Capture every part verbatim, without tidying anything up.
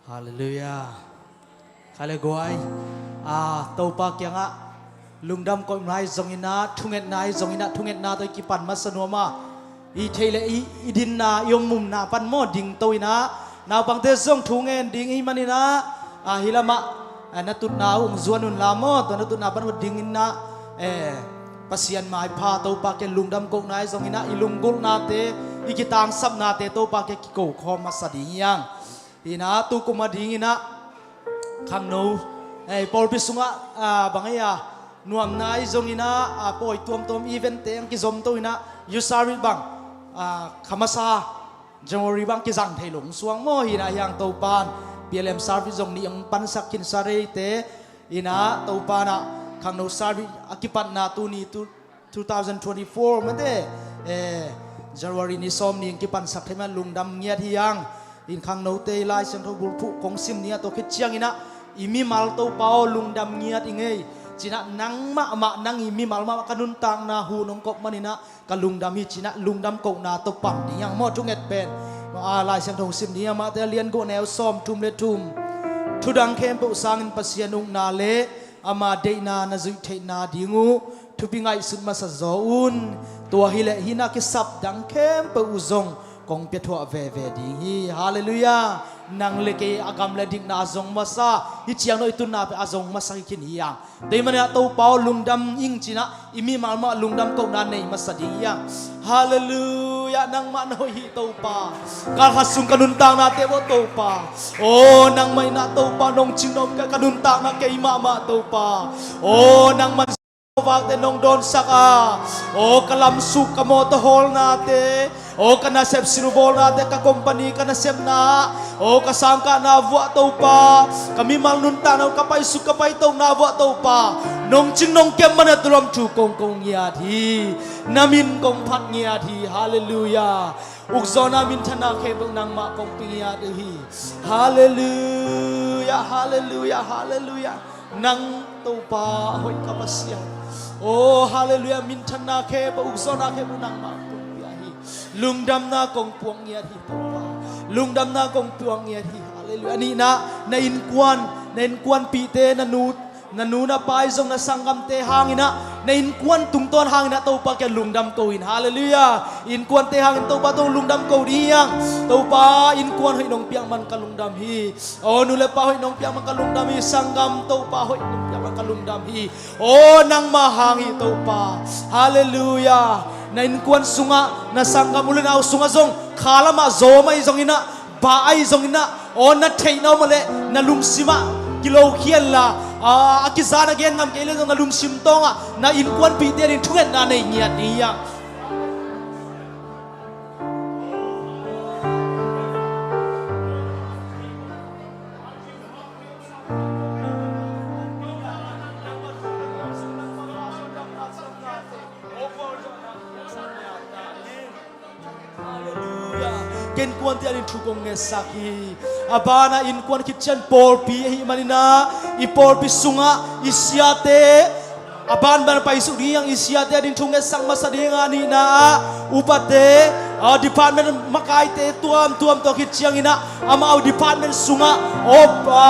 Halleluiah. Khaile guai, a, Topa kiangah lungdam koihna hi zongin ah, thungetna hi zongin ah, thungetna tawh i kipan masa nuam a, i theih le i, i dinna, i om mumna pan maw dingto in ah, naupangte zong thu ngen ding i hih manin ah, a, hih lamah, a, na tutna uh hong zuan un la maw, tua na tutna pan uh dingin ah, e, Pasian maipha Topa kiang lungdam kohna hi zongin ah, i lunggulhnate, i kitangsapnate Topa kiang kiko khawm masa ding hi hang. Hi in ah, tu kum a dingin ah, khangno, eh, pawlpi sungah, ah, bang ei a, nuamna hi zongin ah, ah, pawi tuamtuam eventte hong kizomto in ah, youth service bang, ah, kha masa January bang kizang thei lo hong suang maw, hi in ah, hi hang Topa'n P L M service zong nih hong pansak khinsa reite, hi in ah Topa'n ah khangno service a kipatna tuni tu two thousand twenty-four mate, eh, January ni sawm ni in kipansak thei man lungdam ngiat hi hang. In khangnote i Lai Siangtho bulphuh kong sim ni a, tua khit ciangin ah, i mimal Topa aw lungdam ngiat i ngei. Ci in ah nang mahmah, nang i mimal mahmah ka nuntakna hu nong kop manin ah ka lungdam hi ci in ah lungdam kohna tawh pang ding hi hang maw, thunget pen. A, Lai Siangtho hong sim ni a, Mate a lian guk neu sawm thum le thum. Thudang khempeuh sangin Pasian ukna le ama deihna na zuih theihna ding uh thupi ngaihsut masa zaw un. Tua hileh hih na kisap dang khempeuh uh zong kong piathuah veve ding hi. Halleluiah. Nang le kei a gam le dikna a zong masa, hih ciang no i tunna pen a zong masa hi khin hi hang. Tua hih manin ah Topa aw lungdam ing ci in ah i mimal mah lungdam kohna nei masa ding hi hang. Halleluiah. Nangmah na hoih hi Topa. Kalkhat sung ka nuntaknate bawh Topa. Aw nangmah in ah Topa nong cing nong ka, ka nuntakna kei mahmah Topa. Aw nangmah vakte nong dawnsak a. Aw ka lamsuk ka mawtaw hawlnate, aw ka nasep silbawlnate, ka company ka nasepna, aw ka sangkahna vuah Topa, ka mimal nuntakna, ka paisuk ka paitohna vuah Topa, nong cing nong kem man a tulam thu kong kong ngiat hi. Na min kong phat ngiat hi. Halleluiah. Ukzawhna minthanna khempeuh nangmah kong pia ngiat uh hi. Halleluiah, halleluiah, halleluiah. Nang Topa a hoih ka Pasian. Aw halleluiah, minthanna khempeuh, ukzawhna khempeuh nangmah kong pia hi. Lungdamna kong puak ngiat hi Topa. Lungdamna kong puak ngiat hi. Halleluiah. A nihna, na innkuan, na innkuanpihte, na nu, na nu na pa i zong, na sanggamte hangin ah, na innkuan tungtawn hangin ah Topa kiang lungdam ko in. Halleluiah. Innkuante hangin Topa tawh lungdam ko ding hi hang. Topa innkuan hoih nong piak man ka lungdam hi. Aw nu le pa hoih nong piak man ka lungdam hi. Sanggam Topa hoih nong piak man ka lungdam hi. Aw nangmah hang hi Topa. Halleluiah. Na innkuan sungah, na sanggam u le nau sungah zong, kha lamah zawm ahi zongin ah, bah ahi zongin ah, aw na theihna om a leh na lungsim ah kilokhian la, a, a kiza na gen ngam kei le zong na lungsim tawngah na innkuanpihte ding thungetna nei ngiat ding hi hang. Halleluiah. Ka innkuante ading thu kong ngetsak hi. A banah innkuan khit ciang pawlpi ahih manin ah, i pawlpi sungah i siate, a banban paisuk ding hi hang, i siate ading thu ngetsak masa ding a, a nihna ah upate, a, department makaite tuamtuam, tua khit ciangin ah amau department sungah, op, a,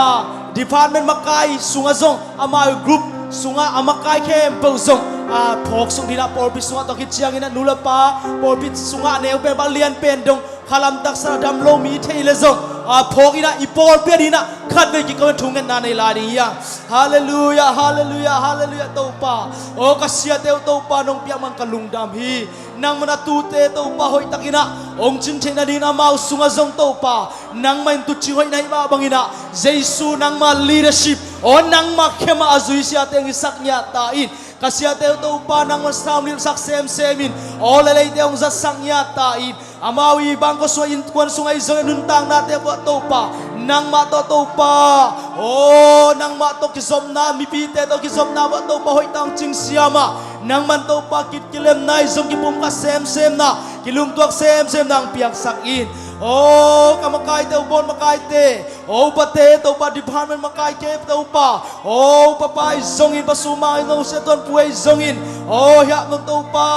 department makai sungah zong, amau group sungah a makai khempeuh zong, a, phawk suk ding ah pawlpi sungah, tua khit ciangin ah nu le pa pawlpi sungah a neu pen bang lian pen dong, khalam taksa a dam lo mi thei le zong, a, phawk in ah i pawlpi ading ah khatvei kiko in thungetna nei lai ding hi hang. Halleluiah, halleluiah, halleluiah Topa. Aw ka siate uh Topa nong piak man ka lungdam hi. Nangmah na tute Topa hoihtakin ah hong cing theih nadingin amau sungah zong Topa, nangmah in tuucing hoih na hih mah bangin ah, Jesu nangmah leadership, aw nangmah khe mah a zui siate hong hisak ngiat ta in. Ka siate uh Topa nangmah sawnilhsak semsem in, aw lei leite hong zatsak ngiat ta in. Amau i bangkua sungah, innkuan sungah i zong i nuntaknate vuah Topa, nangmah tawh Topa, aw nangmah tawh kizopna, mipite tawh kizopna vuah Topa hoih tak hong cing siam a, nangman Topa kit kilemna, i zong kipumkhat semsemna, kilungtuak semsemna hong piaksak in. Aw ka makaite, u bawn makaite, aw upate Topa, department makai khempeuh Topa, aw upa pa i zongin, pasumang i zong, sia Tuan Pu i zongin, aw hiah nong Topa,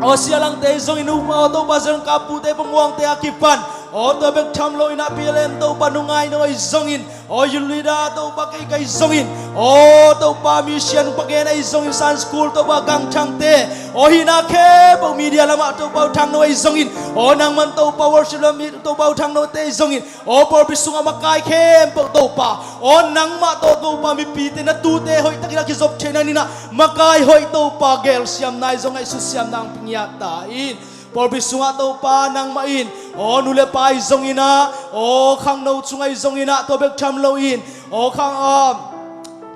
aw sia Langte i zongin, upa aw Topa, zong kapute, pamuangte a kipan Aw tua bek tham lo in ah P L M Topa nungai no ahi zongin, aw youth leader Topa kei ka hi zongin, aw Topa mission pagen ahi zongin, Sunday school Topa gangthangte, aw hihna khempeuh media lamah Topa uh thang no ahi zongin, aw nangman Topa worship lam Topa uh thang note ahi zongin, aw pawlpi sungah makai khempeuh Topa, aw nangmah tawh Topa mipite na tute hoihtakin a kizop theihna in ah makai hoih Topa gelsiamna ahi zong ngaihsut siamna hong pia ngiat ta in. Pawlpi sungah Topa nangmah in, aw nu le pa ahi zongin ah, aw khangno sung ahi zongin ah tua bek tham lo in, aw khang, aw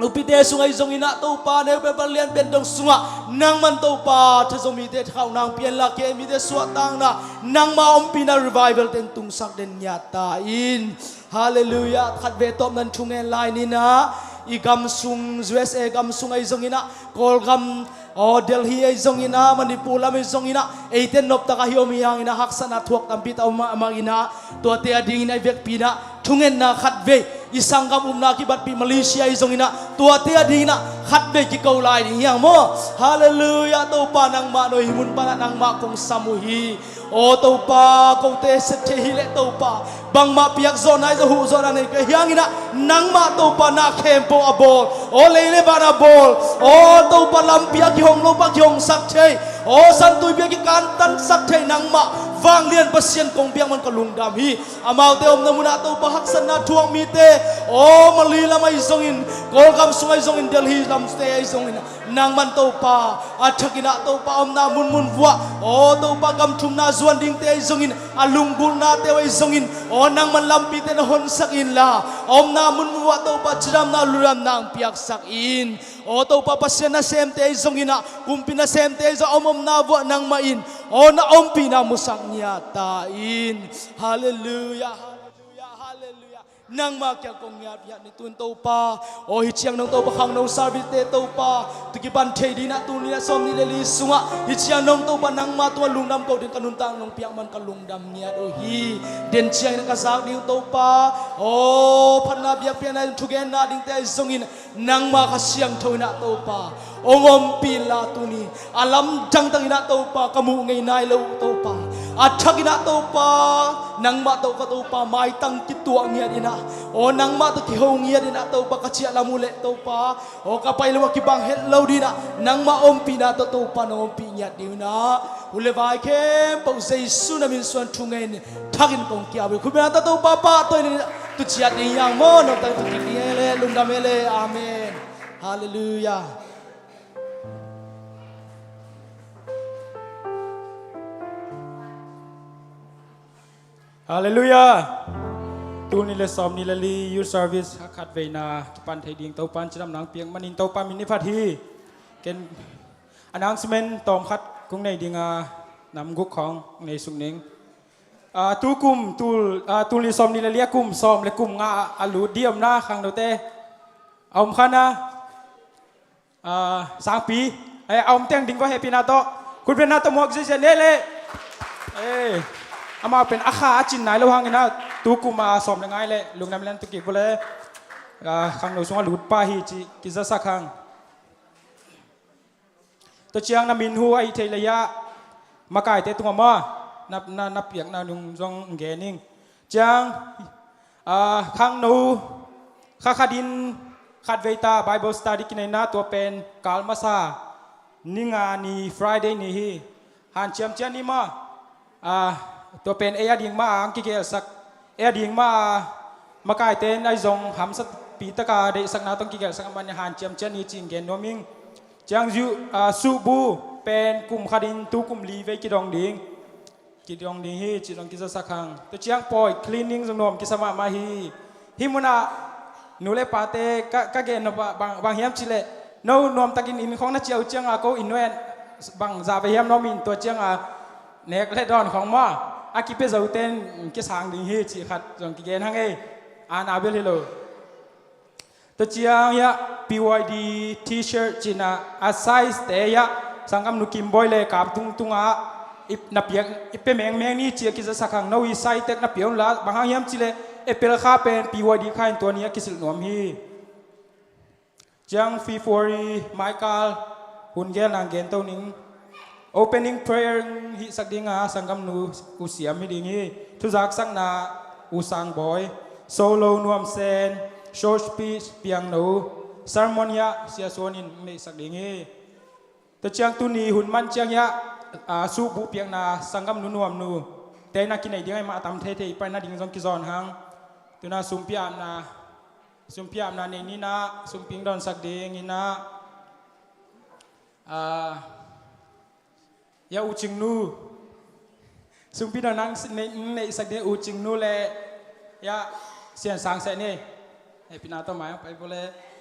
nupite sung ahi zongin ah Topa neu pen pan lian pen dong sungah nangman Topa thazawh mite thakhauhna hong pia inla, kei mite suahtakna nangma ompihna revival teng tungsak den ngiat ta in. Halleluiah. Khatvei tawp nan thungen lai ni in ah, i gam sung, U S A gam sung ahi zongin ah, Kawlgam, aw Delhi ahi zongin ah, Manipur lam ahi zongin ah, eite noptak ahi om hi hangin ah haksatna thuak tampi tak om mah in ah, tuate a dingin ah i vekpi in ah thungetna khatvei, i sanggam upna kibatpih Malaysia ahi zongin ah tuate a dingin ah khatvei kiko lai ding hi hang maw. Halleluiah. Topa nangmah no hi mun pan ah nangmah kong sam uh hi. Aw Topa kote sep thei hi leh Topa bangmah piak zawhna ahi zong huh zawhna nei ka hi hangin ah nangmah Topa na khempeuh a bawl, aw lei le van a bawl, aw Topa lampi a kihong lopa kihongsak thei, aw santuipi a kikantansak thei nangmah vanglian Pasian kong biak man ka lungdam hi. Amaute omna munah Topa haksatna thuak mite, aw Malay lam ahi zongin, Kawlgam sung ahi zongin, Delhi lamte ahi zongin, nangman Topa a thakin ah Topa omna munmun vuah, aw Topa gam thumna zuan dingte ahi zongin, a lunggulhnate uh ahi zongin, aw nangman lampite na honsak inla, omna munmun vuah Topa cidamna ludamna hong piaksak in. Aw Topa Pasian nasemte ahi zongin ah, kumpi nasemte ahi zong a om omna vuah nangmah in, aw na ompihna musak ngiat ta in. Halleluiah, halleluiah, halleluiah. Nangma kiang kong ngiat ngiat ni tun Topa. Aw hi ciang nong Topa khangno service te Topa tu kipan thei dingin ah tuni a sawm nih le li sungah hi ciang nong Topa nangma tungah lungdam ko ding ka nuntak nong piak man ka lungdam ngiat uh hi. Den ciangin ah ka zak ding uh Topa, aw phatna biakpiakna in thugenna dingte ahi zongin nangma Kha Siangtho in ah Topa hong ompih inla tuni a lamdang takin ah Topa ka muh ngei nai lo uh Topa, a thakin ah Topa nangmah tawh ka Topa maitang kituak ngiat in ah, aw nangmah tawh kiho ngiat in ah Topa ka ciah lam uh leh Topa, aw ka pai lo a kibang het lo dingin ah nangmah ompihna tawh Topa nong ompih ngiat ding uh in ah, u le vai khempeuh Jesu na min suang thu ngenin thakin kong kiau hi. Khutbetna tawh Topa pahtawi in ah tu ciat ding hi hang maw, noptak tu kik ding hi leh lungdam hi leh. Amen. Halleluiah. Halleluiah. Tul nih le sawm nih le li youth service a khatveina kipan thei ding Topa'n cidamna hong piak manin Topa min i phat hi. Ken announcement tawm khat kong nei ding a, nam guk khawng nei suk ning. Ah, tu kum tul, ah, tul nih sawm nih le li a kum sawm le kum nga a lut ding omna khangnote a om kha na, ah, sangpi, eh, a om teng ding va hehpihna tawh khutbetna tawh muak ziahziah ni leh. Eh, amau pen a kha a cin nai lo hangin ah tu kum a sawm le nga leh lungdam lian tu kik vua leh, ah, khangno sungah lut pah hi cih kizasak hang. Tua ciang na min hu ahih theih leh hiah makaite tungah maw, na, na, na piakna nung zong gen ing. Ciang, ah, khangno kha khatin khatvei ta Bible study kineihna tua pen kal masa ni nga ni Friday ni hi. Hanciam ciang ni maw, ah, tua pen ei a ding mah a hong kigelsak, ei a ding mah a makaite in ahi zong hamsapi taka deihsakna tawh hong kigelsak a man hanciam ciang ni ci-in gen nuam ing. Ciang zu, ah, suhbu pen kum khatin tu kum li vei kidong ding, kidong ding hi cih zong kizasak hang. Tua ciang pawi cleaning zong nuam kisa mahmah hi. Hih munah nu le pate ka, ka gen nop ah bang, bang hiam cih leh, no nuamtakin inn khawng na ciah uh ciangin ko inn nuai ah bang zah vei hiam na om in, tua ciangin nek le dawn khawng maw, a kipia zote in kisang ding hi cih khat zong kigen hang ei. Ana bel hi lo. Tua ciang hiah P Y D T-shirt cih na a size te hiah sanggamnu Kim Bawi le Kap Tung tungah i, na piak, i pia mengmeng ni cih a kizasak hang. No i size tek na pia un la, bang hang hiam cih leh April kha pen P Y D kha in tua ni a kisilh nuam hi. Ciang February maikal hun gel nang gen to ning. Opening prayer hihsak dinga sanggamnu U Siam hi ding hi. Thuzaksakna U Sang Bawi, solo Nuam Sen, short speech Piangno, sermon hiah Sia Suan in neihsak ding hi. Tua ciang tuni hun man ciang hiah, a, suhbuh piakna sanggamnu Nuamnu te na kinei ding a, i mah a tam theithei i pai nading zong kizawn hang. Tuna sumpi apna, sumpi apna nei ni na, sumpi hong dawnsak ding hi na, a, ya U Cing nu. Sumpi dawn nang si-, nei, neihsak ding U Cing nu le ya Sian Sang Seh ni. Hei, pina tawh mai hong pai bo le.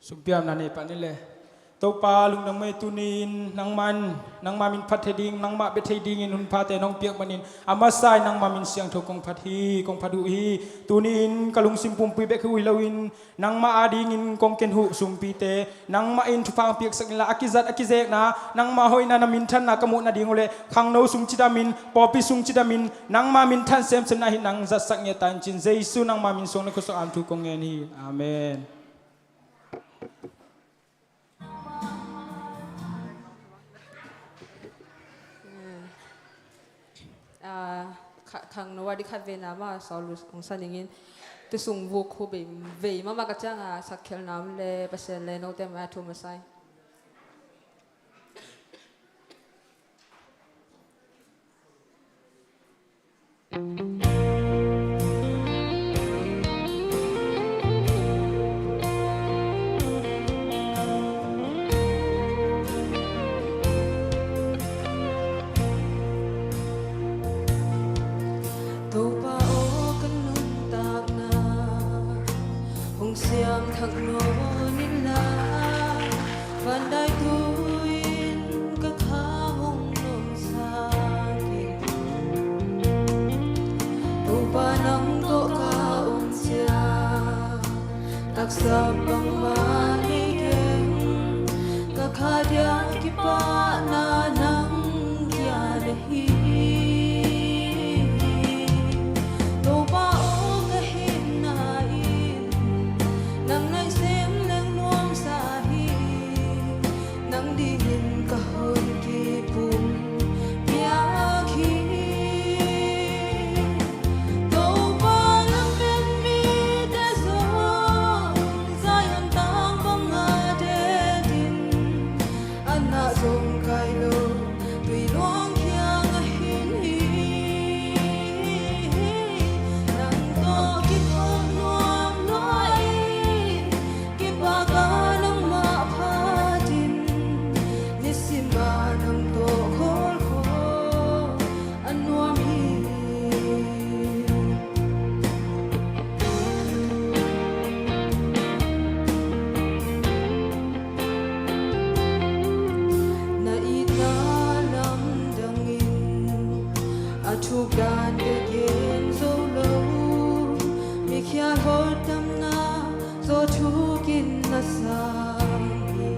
Sumpi apna nei pah ni le. Topa lungdam ei, tuni-in nangman, nangma min phat thei ding, nangmah bia thei dingin hun phate nong piak manin a masa-in nangma min siangtho kong phat hi, kong phat uh hi. Tuni-in ka lungsim pumpi bek hi uh hi loin nangmah adingin kong ken uh sumpite nangmah in thupha hong piaksak inla, a kizat a kizekna nangmah hoihna, na minthanna ka muh nading uh le khangno sung cidamin, pawlpi sung cidamin nangma minthan semsemna hi nang zatsak ngiat ta in ci-in Jesu nangma min suang na khuasak am thu kong ngen hi. Amen. Ah, kha-, khangno a di khat vena mah sawl hong sa ning in, tu sung vuk khu bei, bei mahmah ka cianga sakkhialna om le Pasian le note mah thu masa hi. Topa aw, ka nuntakna hong siamthak nawn inla, van dai tu-in ka kha hong nuamsak in. Topa nang tawh ka om ciang taksa bangmah nei keng, ka kha dia kipahna nang kia na hi. Topa aw, ka hehna in nang naih sem leng nuamsa hi. Nang dingin ka hun kipum piak hi. Topa lamen mite zong Zion tang banga det in, a nah zong kai lo tui luang kiang a hin hi. Nang tawh kikhop nuam lua hi. Kipaka nangmah phatin, nisim a nang tawh khawlkhawl a nuam hi. Na itna lamdangin a thuk dan ka gen zo lo, mikhial hoih tamna zaw thukin na sang hi.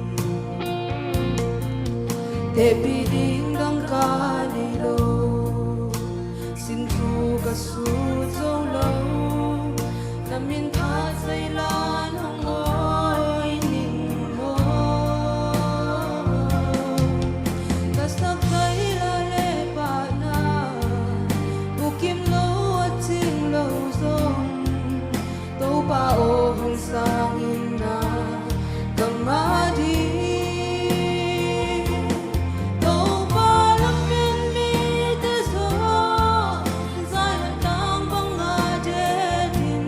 Tehpih ding dang ka nei lo, sin thu ka sut zo lo, na min phat zeilan hong awi ning maw. Ka sak zeila le pahna bukim lo a cing lo zong, Topa aw, hong sang in na ka ngah ding. Topa lamen mite zong Zion tang banga det in,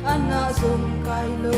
a nah zong kai lo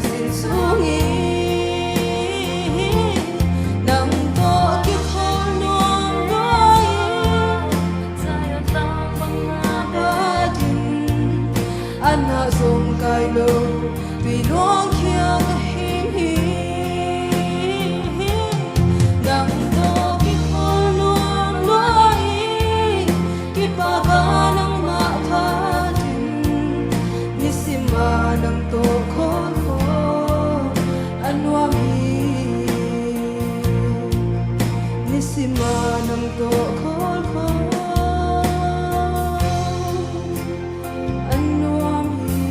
Sin sungin nang tawh kikholh nuam lua in, Zion tang bang a patin, a nah zong kai lo, tui luang khiang a him hi. Nang tawh kikholh nuam lua in, kipaka nangmah phatin, nisim a nang tawh kholhkholh a nuam hi. Nisim a nang tawh kholhkholh a nuam hi.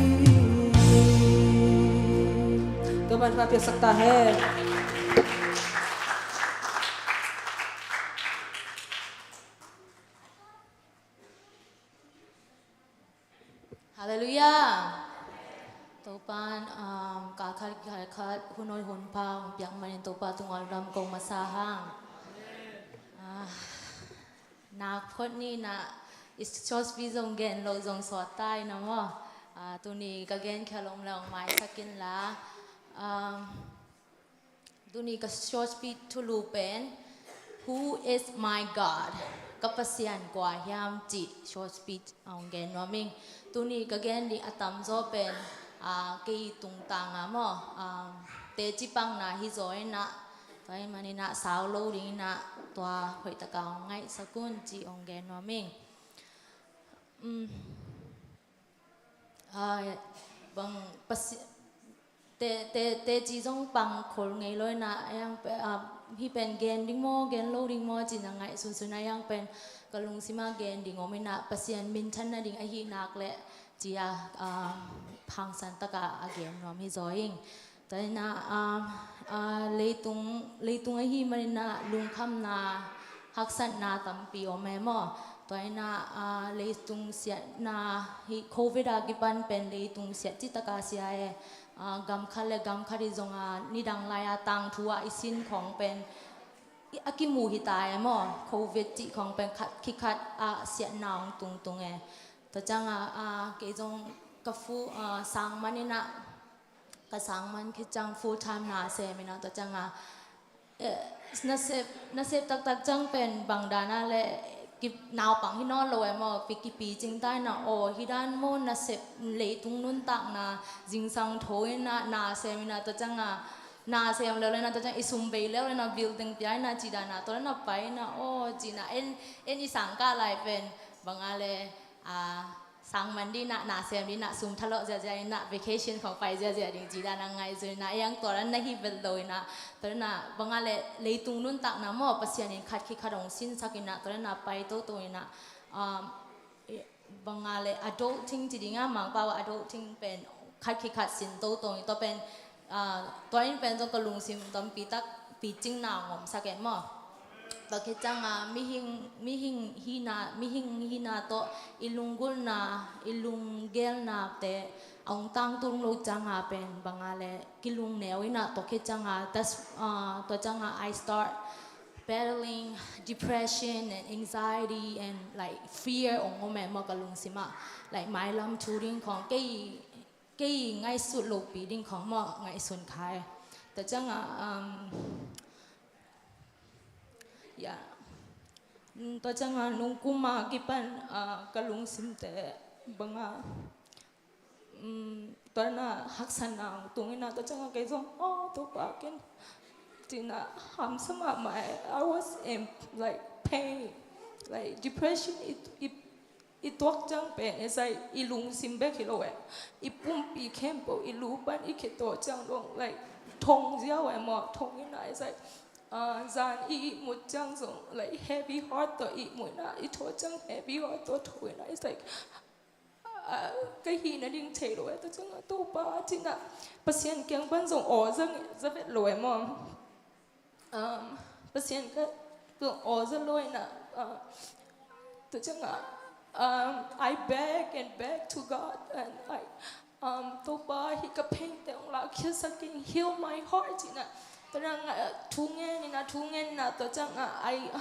Topa'n thupha piaksak ta hen. Halleluiah. Topa'n, um, kal khat, kal khat, hun hoih hun pha hong piak manin Topa tungah lungdam ko masa hang. Ah, nak phot ni na, i Shawspi zong gen lo zong sawt ta in a maw. Ah, tuni ka gen khia lo om leh hong maisak in la. Um, Tuni ka Shawspi thulu pen, "Who is my God?" Ka Pasian kua hiam cih Shawspi a hong gen nuam ing. Tuni ka gen ding a tamzaw pen, ah, kei tungtang a maw, ah, teci pangna hi zaw in a, tua ahih manin a sau lo ding in a, tua hoih takin hong ngaihsak un cih hong gen nuam ing. Um, Ah, bang pasi-, te, te, teci zong pang khol ngei lo in a, a yang pe-, ah, hih pen gen ding maw, gen lo ding maw, ci-in a ngaihsunsun a yang pen ka lungsim ah gen ding om in a, Pasian minthan nading ahih nak leh ci-a, ah, hangsan takin a gen nuam hi zaw ing. Tua in a, ah, ah, leitung, leitung ahih manin a lungkhamna, haksatna tampi om e maw. Tua in a, ah, leitung siatna hih Covid a kipan pen leitung siat citakin sia e. Ah, gam khat le gam khat i zong a, nidang lai a tangthu ah i sin khawng pen i, a kimu hi ta e maw. Covid cih khawng pen khat, khikhat a siatna hong tungtung e. Tua ciang a, ah, kei zong ka fu, ah, sang man in a, ka sang man khit ciang full time na sem in a, tua ciang a, eh, nasep, nasep taktak ciang pen bang dan a leh ki, naupang hi nawn lo e maw, pi, kipicing ta in a, aw, hih dan maw nasep, leitung nuntakna, zingsang tho in a, na sem in a, tua ciang a, na sem leu leh in a, tua ciang i sum bei leu leh in a, building pia in a, cih dan a, tua leh in a pai in a, aw, ci-in a, en, en i sang kah lai pen, bang a leh, ah, sang man ding in a, na sem ding in a, sum thalawh ziahziah in a, vacation khawng pai ziahziah ding cih dan a ngaihsun in a, a yang tua dan na hi vet lo in a, tua dan a bang a leh leitung nuntakna maw, Pasian in khat khit khat hong sinsak in a, tua dan a pai toto in a, um, bang a leh adulting ci ding a, Mangpau ah adulting pen khat khit khat sin toto in, tua pen, ah, tua in pen zong ka lungsim tampi tak picingna hong omsak e maw. Tua khit ciang a, mihing, mihing hihna, mihing hihna tawh i lunggulhna, i lunggelnate a hong tangtung loh ciang a pen bang a leh kilungneu in a, tua khit ciang a, that's, uh, tua ciang a, I start battling depression and anxiety and, like, fear hong om e maw ka lungsim ah. Like, mailam thu ding khawng, kei, kei ngaihsut lopi ding khawng maw, ngaihsun kha e. Tua ciang a, um, Ya. Mm, tua ciang a nungkum a kipan, ah, ka lungsimte bang a, mm, tua dan a haksatna hong tung in a, tua ciang a kei zong, oh, Topa ken, ci-in a hamsa mahmah e. I was in, like, pain, like, depression. It, it I tuak ciang pen, it's like, i lungsim bek hi lo e. I pumpi khempeuh, i lu pan i khitawh ciang dong, like, thong ziau e maw, thong in a, it's like, ah, zan i ihmut ciang zong, like, heavy heart tawh ihmut in a, i thawh ciang heavy heart tawh thong in a, it's like, ah, ka hih nading thei lo e, tua ciang a Topa, ci-in a, Pasian kiang pan zong aw za, za vet lo e maw. Um, Pasian ka, ka aw za lo in a, uh, tua ciang a, um, I beg and beg to God, and I, um, Topa, hih ka pain te hong lakkhiatsak in, heal my heart, ci-in a, Tua ciang, uh, thu ngen in ah, thu ngen in ah, tua ciang, uh, I,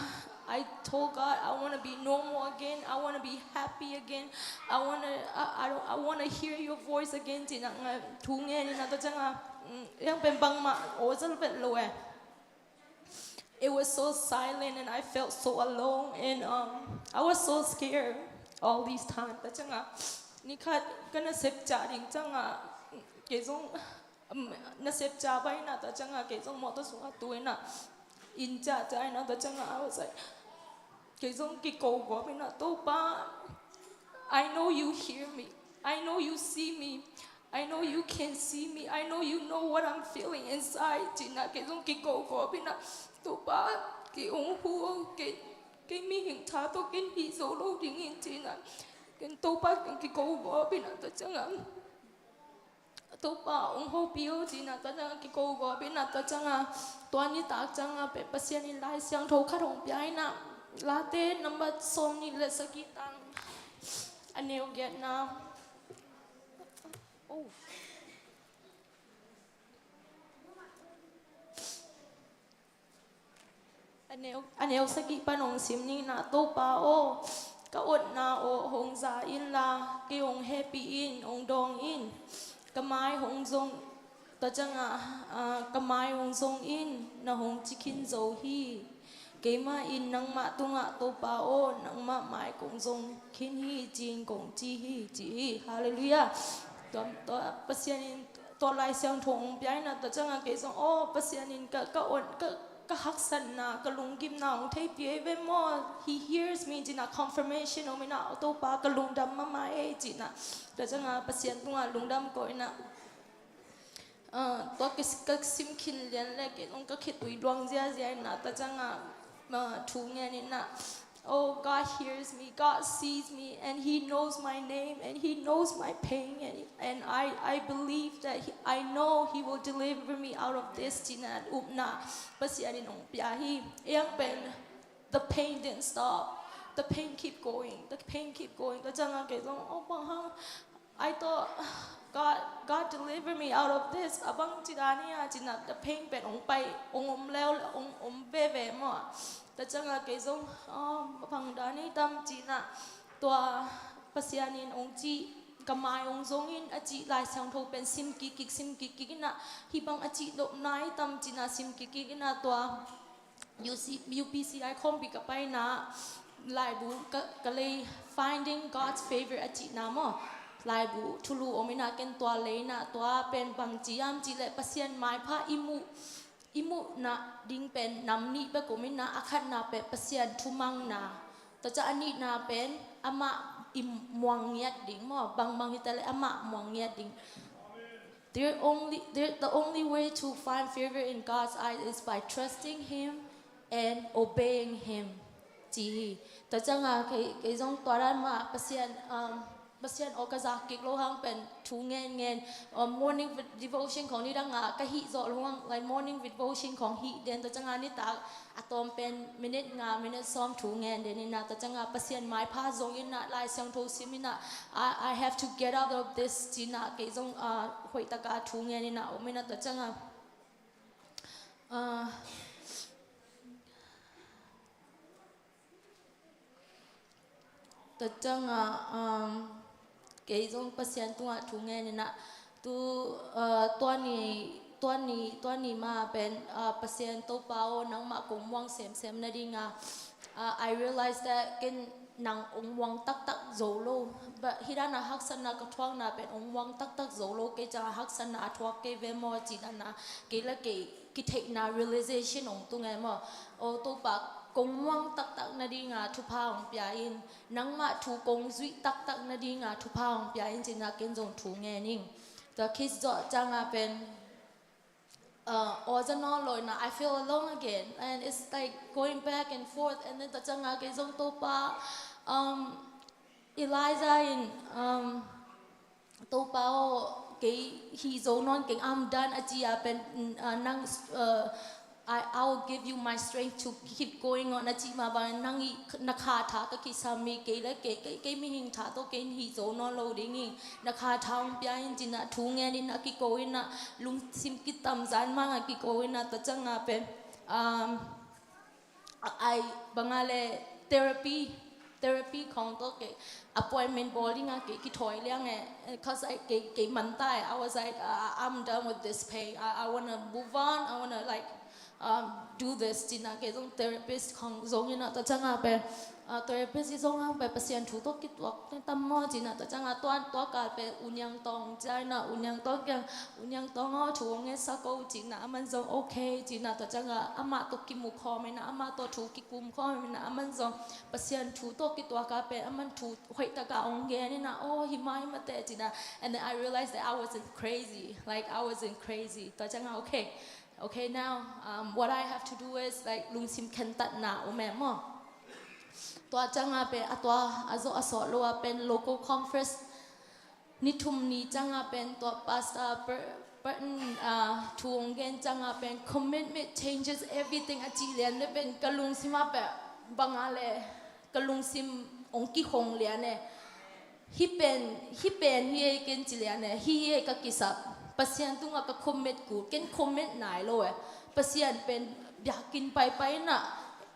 I told God, I want to be normal again. I want to be happy again. I want to, I, I don't, I want to hear your voice again. Ci-in ah, uh, thu ngen in ah, tua ciang, uh, mm, yang pen bangmah aw zel vet lo eh. It was so silent and I felt so alone and, um, I was so scared all this time. Tua ciang, uh, ni khat ka nasep ciah ding ciang, uh, kei zong, um, nasep ciah pai in ah, tua ciang, uh, kei zong mawtaw sungah tu in ah, inn ciah ciah in ah, tua ciang, uh, I was like, kei zong kiko gawp in ah, Topa, I know you hear me. I know you see me. I know you can see me. I know you know what I'm feeling inside. Ci-in ah kei zong kiko gawp in ah, Topa, kei hong hu, kei, kei mihing tha tawh ken hih zo lo ding in ci-in ah, ken Topa ken kiko gawp in ah, tua ciang, uh, Topa hong hopih o ci-in ah, tua ciang kiko gawp in ah, tua ciang, uh, tua nitak ciang, uh, pen Pasian in Lai Siangtho khat hong pia in ah, Late number sawm nih le sagih tang, a neu giatna. Oh. A neu, a neu sagih pan hong sim ning in ah, Topa aw, ka otna aw hong za inla, kei hong hehpih in, hong dawng in. Ka mai hong zong, tua ciang, uh, uh, ka mai hong zong in, na hong ci khin zo hi. Keimah in nangmah tungah, Topa aw, nangmah mai kong zong khin hi, ci-in kong ci hi, ci hi. Halleluiah. Tua, tua Pasian in tua Lai Siangtho hong pia in ah, tua ciang, uh, kei zong, aw, Pasian in ka, ka on, ka, ka haksatna, ka lunggimna hong theipih hi ve maw. He hears me, ci-in ah confirmation om in ah, Topa, ka lungdam mahmah e, ci-in ah. Tua ciang, uh, Pasian tungah lungdam koih in ah, uh, tua ka, ka sim khin lian le kei zong ka khitui luang ziazia in ah, tua ciang, uh, uh, thu ngen in ah, oh, God hears me, God sees me, and He knows my name, and He knows my pain, and, and I, I believe that he, I know He will deliver me out of this, ci-in ah upna Pasian in hong pia hi. Yang pen, the pain didn't stop. The pain keep going. The pain keep going. Tua ciang, uh, kei zong, oh, bang hang, I thought, God, God deliver me out of this. A bang ci dan hia, ci-in ah, the pain pen hong pai, hong om leu, hong om veve maw. Tua ciang, uh, kei zong, oh, bang dan hi tam, ci-in ah, tua Pasian in hong cih, ka mai hong zong in, a cih Lai Siangtho pen sim kikkik, sim kikkik in ah, hih bang a cih nop nai tam, ci-in ah sim kikkik in ah, tua U C, U P C I khawmpi ka paina, laibu ka, ka lei, Finding God's Favor a cihna maw. Laibu thulu om in ah, ken tua lei in ah, tua pen bang ci hiam cih leh Pasian maipha i muh, i muhna ding pen nam nih bek om in ah, a khatna pen Pasian thumangna. Tua ciang a nihna pen amah i muang ngiat ding maw, bangmah hi ta leh amah muang ngiat ding. There only, there, the only way to find favor in God's eyes is by trusting Him and obeying Him. Ci hi. Tua ciang, uh, kei, kei zong tua dan mah Pasian, um, Pasian aw ka zak kik loh hang pen thu ngen ngen, um, morning devotion khawng nidang, uh, ka hih zawh loh hang, like, morning devotion khawng hih den, tua ciang, uh, nitak a tawm pen minute nga, minute sawm thu ngen den in ah, tua ciang, uh, Pasian maipha zong in ah, Lai Siangtho sim in ah, I, I have to get out of this, ci-in ah, kei zong, uh, hoih tak a thu ngen in ah om in ah, tua ciang, uh, uh, tua ciang, uh, um, kei zong Pasian tungah thu ngen in ah, tu, uh, tua ni, tua ni, tua ni mah pen, uh, Pasian Topa aw, nangmah kong muang semsem nading a, uh, I realize that ken nang hong muang taktak zo lo. But hih dan a haksatna ka thuakna pen hong muang taktak zo lo, kei ciang a haksatna a thuak kei ve maw, ci dan a kei le kei kitheihna realization hong tung e maw. Aw Topa, kong muang taktak nading a thupha hong pia in, nangmah thu kong zuih taktak nading a thupha hong pia in, ci-in ah ken zong thu ngen ing. Tua khit zawh ciang a pen, uh, aw za nawn lo in ah, I feel alone again. And it's like going back and forth. And then tua ciang a kei zong Topa, um, Elijah in, um, Topa aw, kei hih zo nawn keng, I'm done, a ci a pen, uh, nang, uh, I, I will give you my strength to keep going on. Na cih mah bang nang i na kha tha ka kisam hi, kei le kei, kei, kei mihing tha tawh kei in hih zo nawn lo ding hi. Na kha tha hong pia in ci-in ah, thu ngen in ah, kiko in ah, lungsim kitamzan mah a kiko in ah, tua ciang a pen, um, ai bang a le therapy, therapy khawng tawh kei appointment bawl ding a kei kithawi liang e, cause I, kei, kei man ta e. I was like, uh, I'm done with this pain. I, I wanna move on. I wanna, like, um, do this ci-in ah kei zong therapist khawng zong in ah, tua ciang a pen, uh, therapist i zong a pen Pasian thu tawh kituak tam maw ci-in ah, tua ciang a tua, tua kal pen U Niang Tawng ci-in ah, U Niang Tawng kiang, U Niang Tawng aw, thu hong ngetsak o ci-in ah, aman zong okay ci-in ah, tua ciang a amah tawh kimu khawm in ah, amah tawh thu kikum khawm in ah, aman zong Pasian thu tawh kituak a pen aman thu hoih tak a hong gen in ah, aw, hi mah hi mah teh ci-in ah. And then I realized that I wasn't crazy. Like, I wasn't crazy. Tua ciang a, okay, okay, now, um, what I have to do is, like, lungsim khentatna om e maw. Tua ciang a pen a tua a zawh a sawt lo a pen local conference ni thum ni ciang a pen tua Pastor Per-, Burton, ah, thu hong gen ciang a pen, "Commitment changes everything," a cih lian le pen ka lungsim a pen bang a le ka lungsim hong kihong lian e. Hih pen, hih pen hi ei ken ci lian e, hih hi ei ka kisap. Pasian tungah ka commit kul, ken commit nai lo e. Pasian pen biakinn paipai in ah,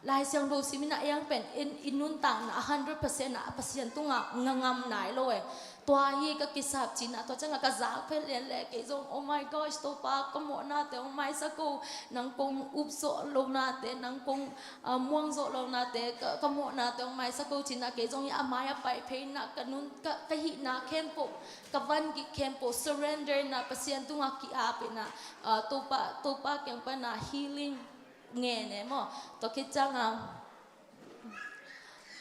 Lai Siangtho sim in ah, ei ang pen i, i nuntakna a hundred percent ah Pasian tungah ngangam nai lo e. Tua hi ka kisap ci-in ah, tua ciang a ka zak phet lian le kei zong, "Oh my gosh, Topa, ka mawhnate hong maisak o, nang kong up zawh lonate, nang kong, ah, muang zawh lonate, ka, ka mawhnate hong maisak o," ci-in ah kei zong hi a mai a pai phei in ah, ka nun, ka, ka hihna khempeuh, ka van gik khempeuh surrender in ah, Pasian tungah ki-ap in ah, ah, Topa, Topa kiang pan ah healing ngen e maw. Tua khit ciang a,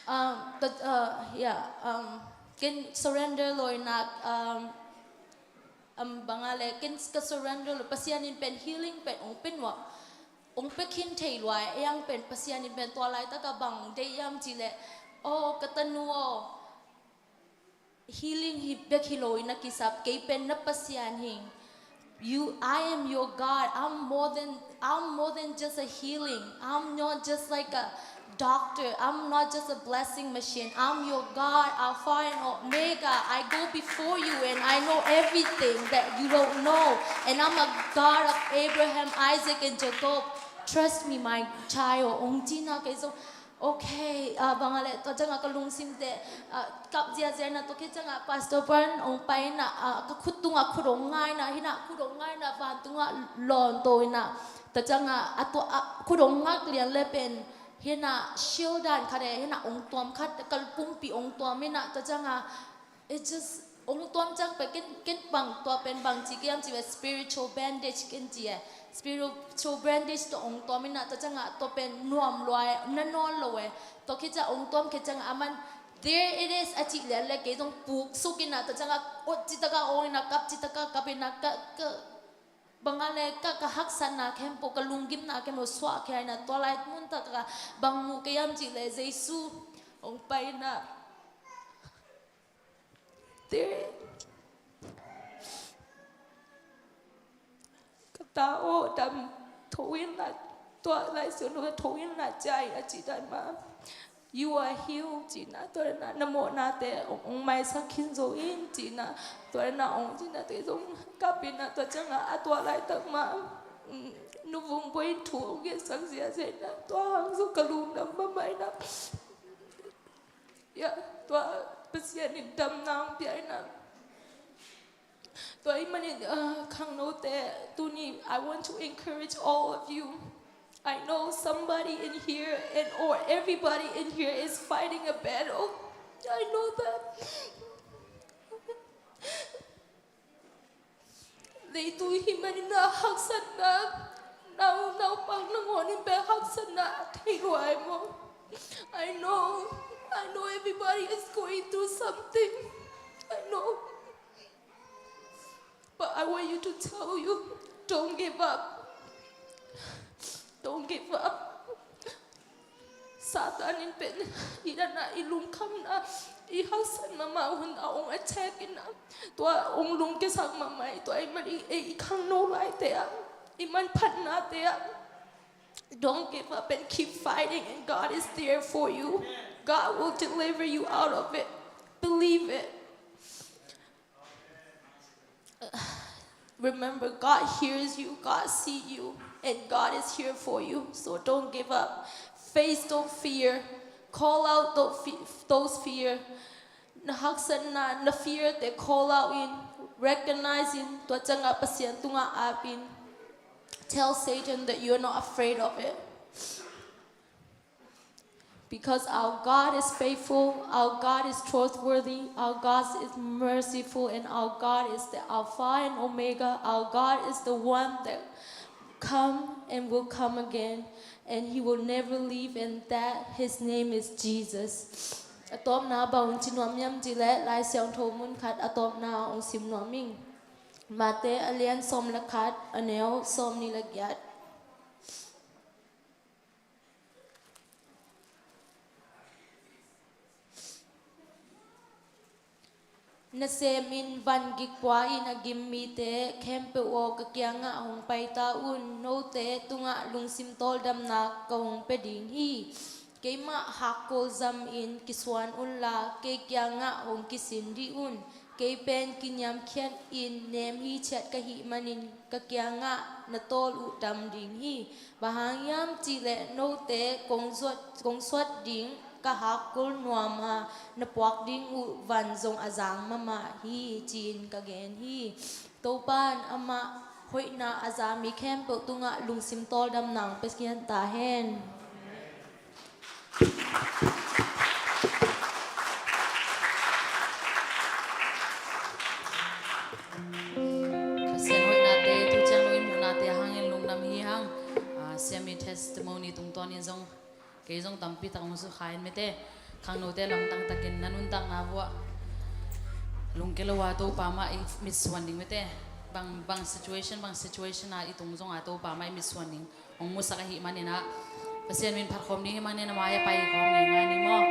um, tua, uh, yeah, um, ken surrender lo in ah, um, um, bang a le, ken ka surrender lo, Pasian in pen healing pen hong pia nuam, hong pia khin thei lua e. Ei ang pen Pasian in pen tua laitak a bang deih hiam cih leh, "Oh, ka tanu aw, healing hi bek hi lo in na kisap, kei pen na Pasian hi ing. You, I am your God. I'm more than, I'm more than just a healing. I'm not just like a doctor. I'm not just a blessing machine. I'm your God, Alpha and Omega. I go before you and I know everything that you don't know. And I'm a God of Abraham, Isaac, and Jacob. Trust me, my child." Hong ci-in ah kei zong, okay, ah, bang a le, tua ciang a ka lungsim teh, ah, kap ziazia in ah, tua khit ciang a Pastor Burton hong pai in ah, ah, ka khut tungah khut hong nga in ah, hi in ah khut hong nga in ah, vantungah lawnto in ah, tua ciang a, a tua, ah, khut hong ngak lian le pen, hi in ah shield dan khat e, hi in ah ongtuam khat, ka pumpi ongtuam in ah, tua ciang a, it just, ongtuam ciang pen ken, ken bang, tua pen bang ci kei hiam cih leh spiritual bandage ken ci e. Spiritual bandage tawh ongtuam in ah, tua ciang a tua pen nuam lua e, na nawn lo e. Tua khit ciang ongtuam khit ciang a, aman, "There it is," a cih lian le kei zong puksuk in ah, tua ciang a ot citak a ong in ah, kap citak a kap in ah, ka, ka, bang a le ka, ka haksatna khempeuh, ka lunggimna khempeuh suahkhia in ah, tua lai mun taktak a bang mu kei hiam cih leh Jesu hong pai in ah, "There, ka ta aw, dam tho in la, tua Lai Siangtho tho in la, ciah in," a cih dan mah, "You are healed," ci-in ah, tua dan a, "Na mawhnate hong, hong maisak khin zo ing," ci-in ah, tua dan a hong ci-in ah, tua zong kap in ah, tua ciang a, a tua laitak mah, mm, Nu Vung Buai in thu hong ngetsak ziazia in ah, tua hang zong ka lungdam mahmah in ah. Ya, tua Pasian in damna hong pia in ah. Tua ahih manin, ah, khangnote, tuni, I want to encourage all of you. I know somebody in here and, or everybody in here is fighting a battle. I know that. Leitung hih manin ah haksatna, nau, naupang nangawn in bek haksatna thei lua hi maw? I know, I know everybody is going through something. I know. But I want you to tell you, don't give up. Don't give up. Satan in pen, i dan a i lungkhamna, i haksat mahmah hun a hong attack in a, tua hong lungkiasak mahmah hi. Tua ahih manin ei, i khangno laite ah, i manphatnate ah, Don't give up and keep fighting, and God is there for you. God will deliver you out of it. Believe it. Remember, God hears you, God sees you, and God is here for you. So don't give up. Face those fear. Call out those, fe- those fear. Na haksatna, na fear te call out in, recognize in, tua ciangah Pasian tungah ap in. Tell Satan that you're not afraid of it. Because our God is faithful, our God is trustworthy, our God is merciful, and our God is the Alpha and Omega. Our God is the one that come and will come again, and he will never leave, and that his name is Jesus. A tawpna bang hong ci nuam hiam cih leh Lai Siangtho mun khat a tawpna hong sim nuam ing. Mate a lian sawm le khat, a neu sawmnih le giat. Nasem in van gik pua in a gim mite khempeuh aw, ka kiangah hong paita un. Note tungah lungsim tawldamna ka hong pia ding hi. Keimah hakkol zam in kisuan unla, kei kiangah hong kisin dih un. Kei pen kiniamkhiat in nem hi ciat ka hih manin ka kiangah na tawl uh dam ding hi. Bang hang hiam cih leh note kong zuat, kong suat ding ka hakkol nuam a, na puak ding uh van zong a zang mahmah hi, ci-in ka gen hi. Topa in amah hoihna a za mi khempeuh tungah lungsim tawldamna hong pia ta hen. Pasian hoihnate, tu ciang lo in muhnate hangin lungdam hi hang. Ah, Siami testimony tungtawnin zong kei zong tampi tak hong sukha in mete. Khangnote lamdang takin na nuntakna vuah lungke lo a Topa mah i mitsuan ding mete. Bang, bang situation, bang situation a i tung zong a Topa mah i mitsuan ding hong musak ahih manin ah, Pasian min phat khawm ding hih manin amah hia pai khawm ngeingai ni maw.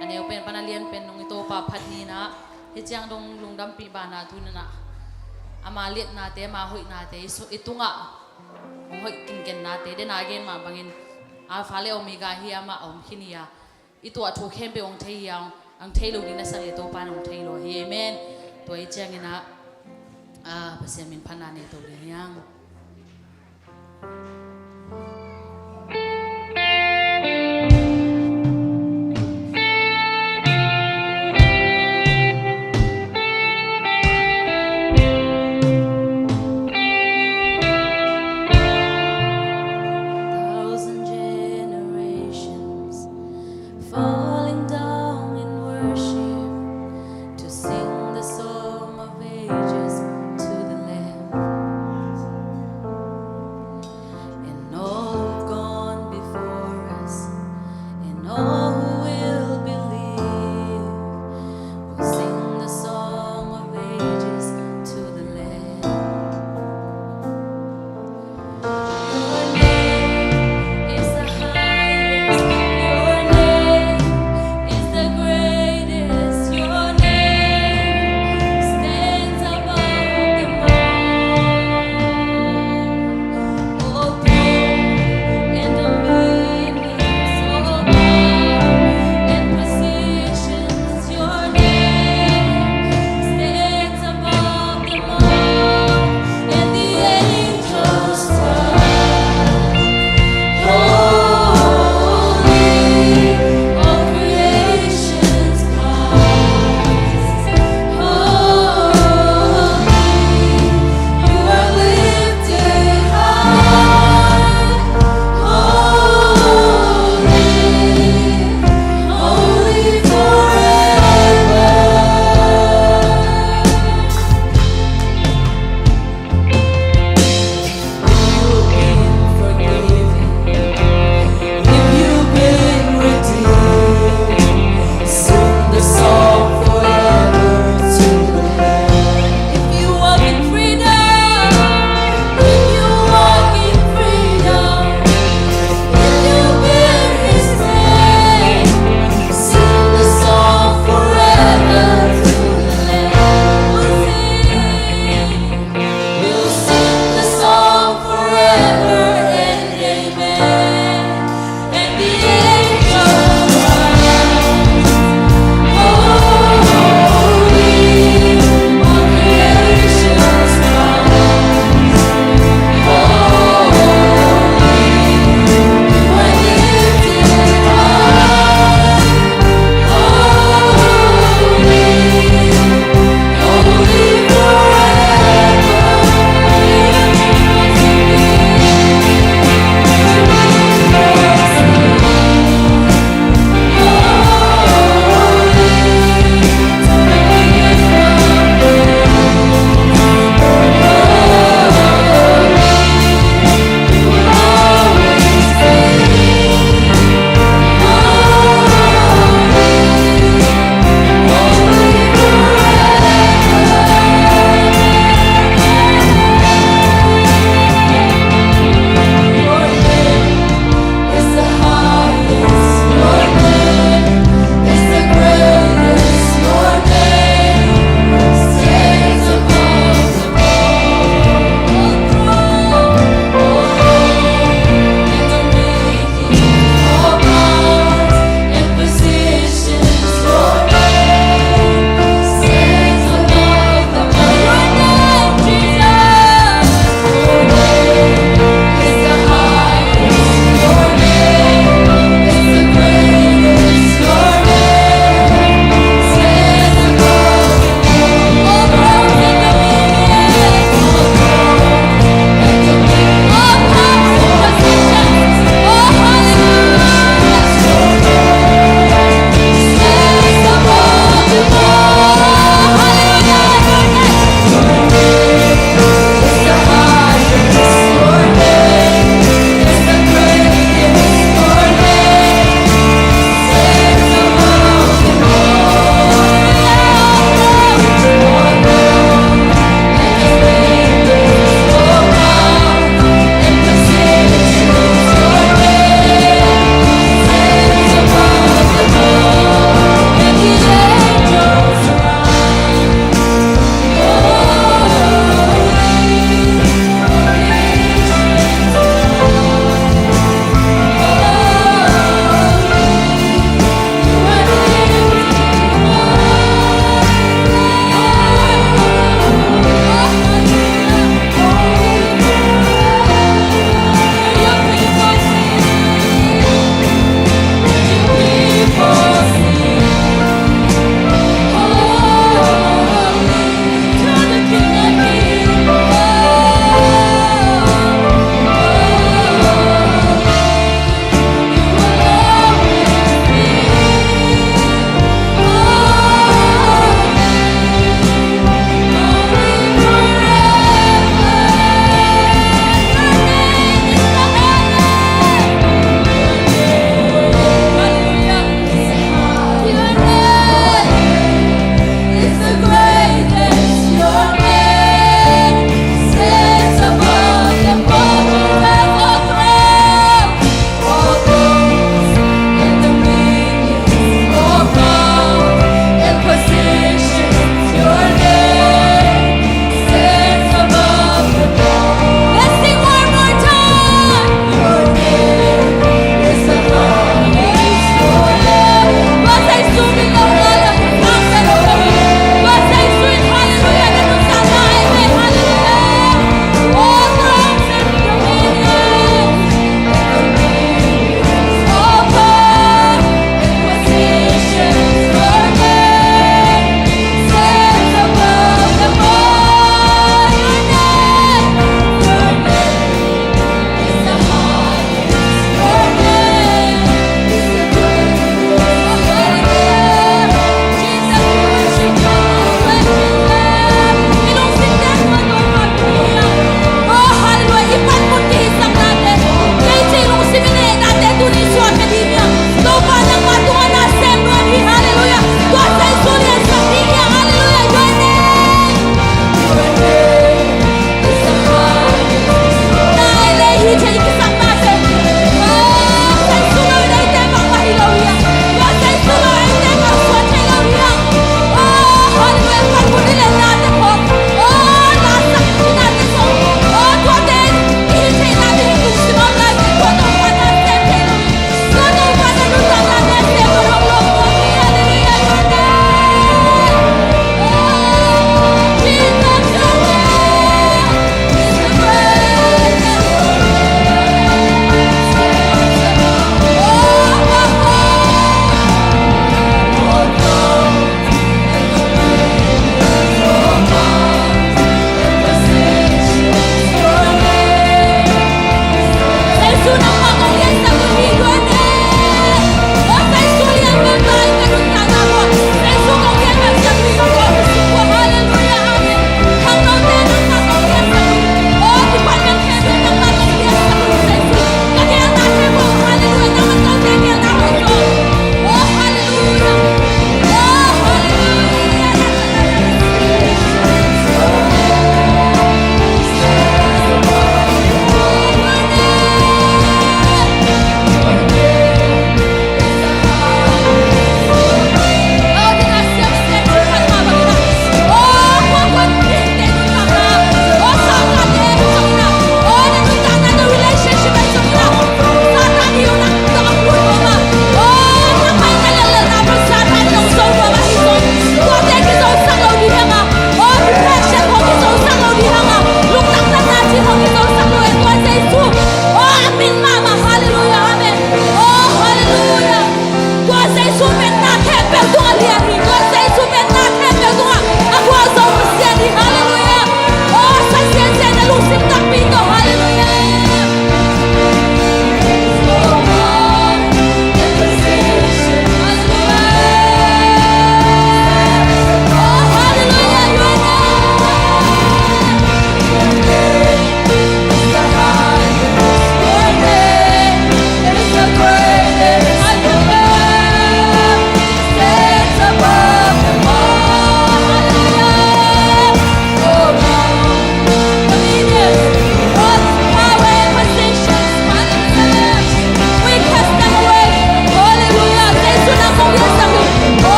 A neu pen pan a lian pen nung i Topa phat ni-in ah, hih ciang dong lungdampih banah tu-in ah, ama liatnate, ama hoihnate i su-, i tungah hong hoih kinkennate, den a gen mah bangin Alpha le Omega hi, amah a om khin hi a, i tuah thu khempeuh hong thei hi a, hong thei lo ding na sak leh Topa in hong thei lo hi. Amen. Tua i ciangin ah, ah, Pasian min phatna nei to ding hi hang. Thousand generations falling down in worship to sing the song of ages to the Lamb. And all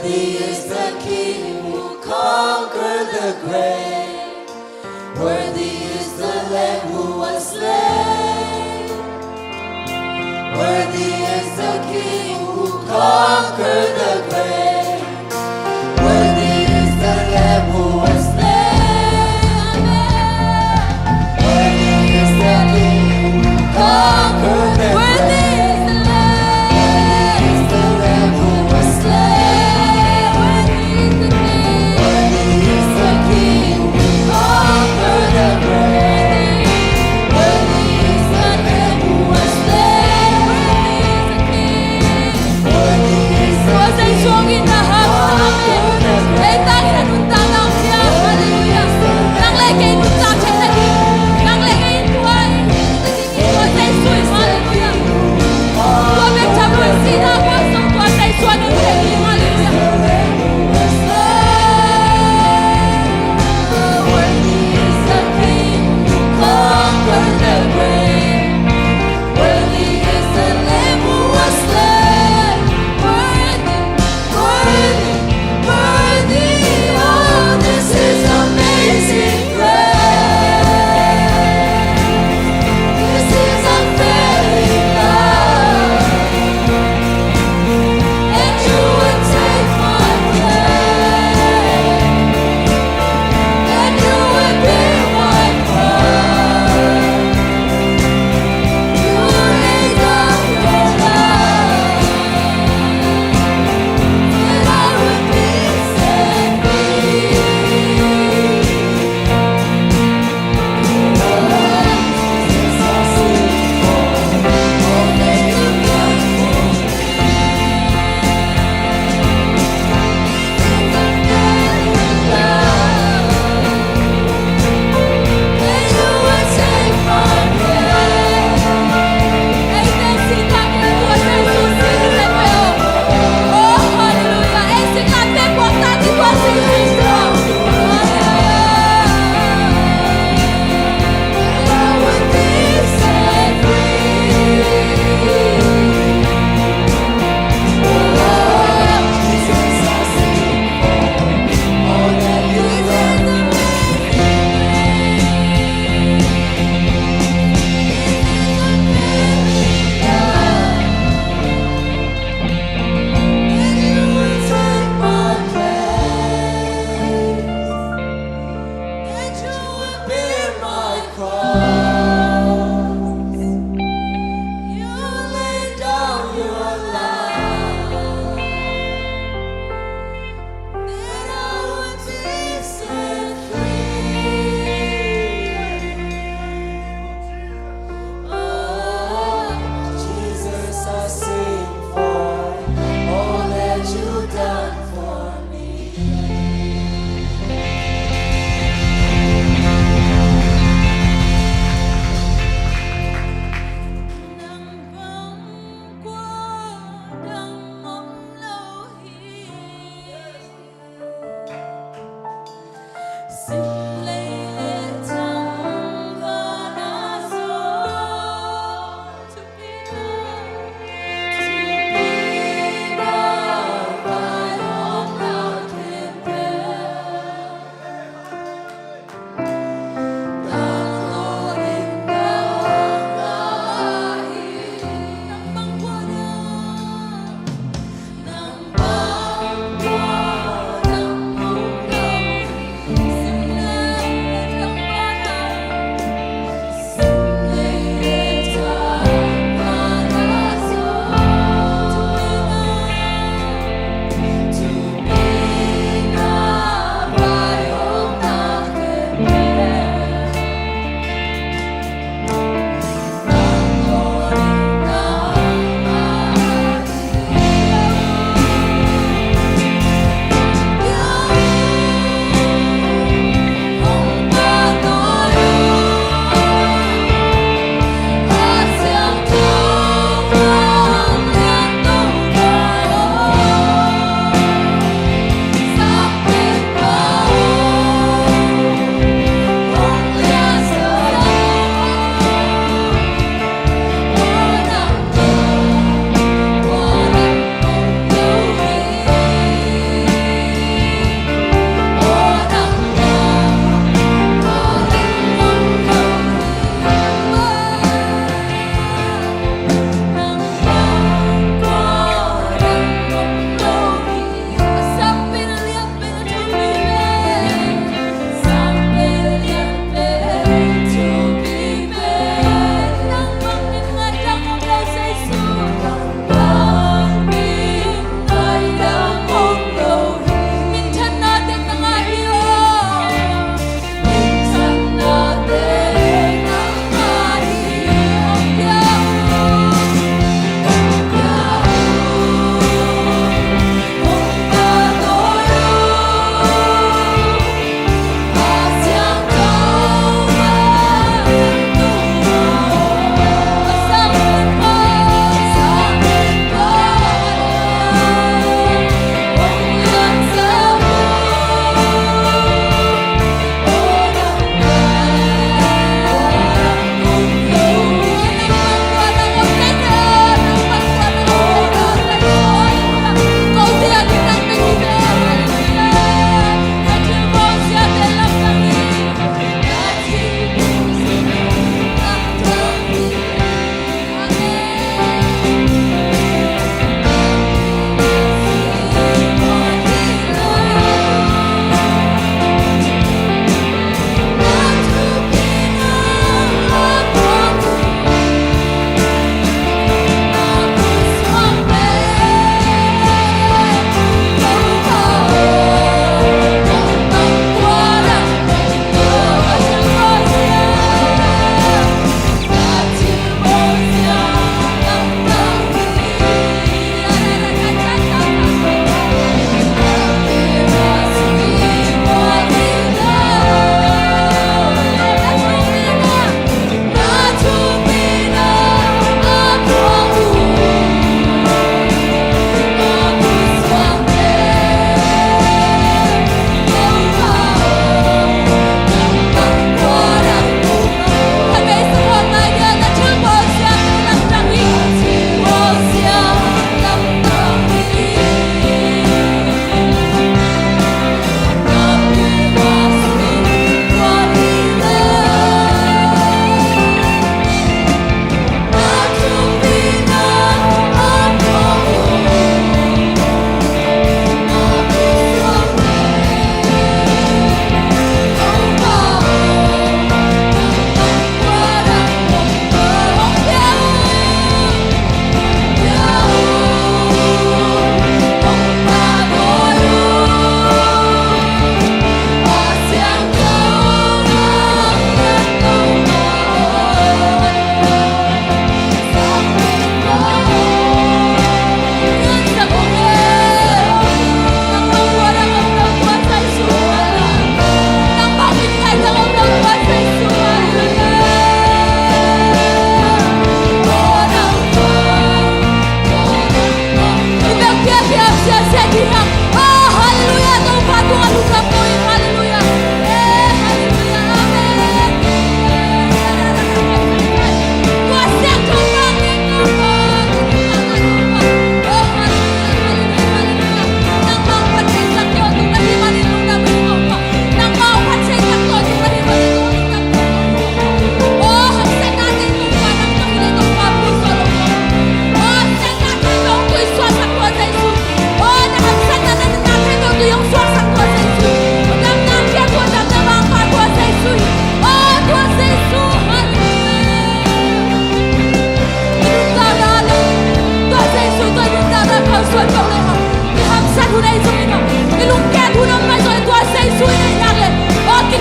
Worthy is the King who conquered the grave. Worthy is the Lamb who was slain. Worthy is the King who conquered the grave. Worthy is the Lamb who was slain. Amen. Worthy is the King who conquered the grave. Worthy is the Lamb. Worthy is the Lamb who was slain. Worthy is the King. Worthy is the King who conquered the grave. Worthy is the Lamb who was slain. Worthy is the King. Worthy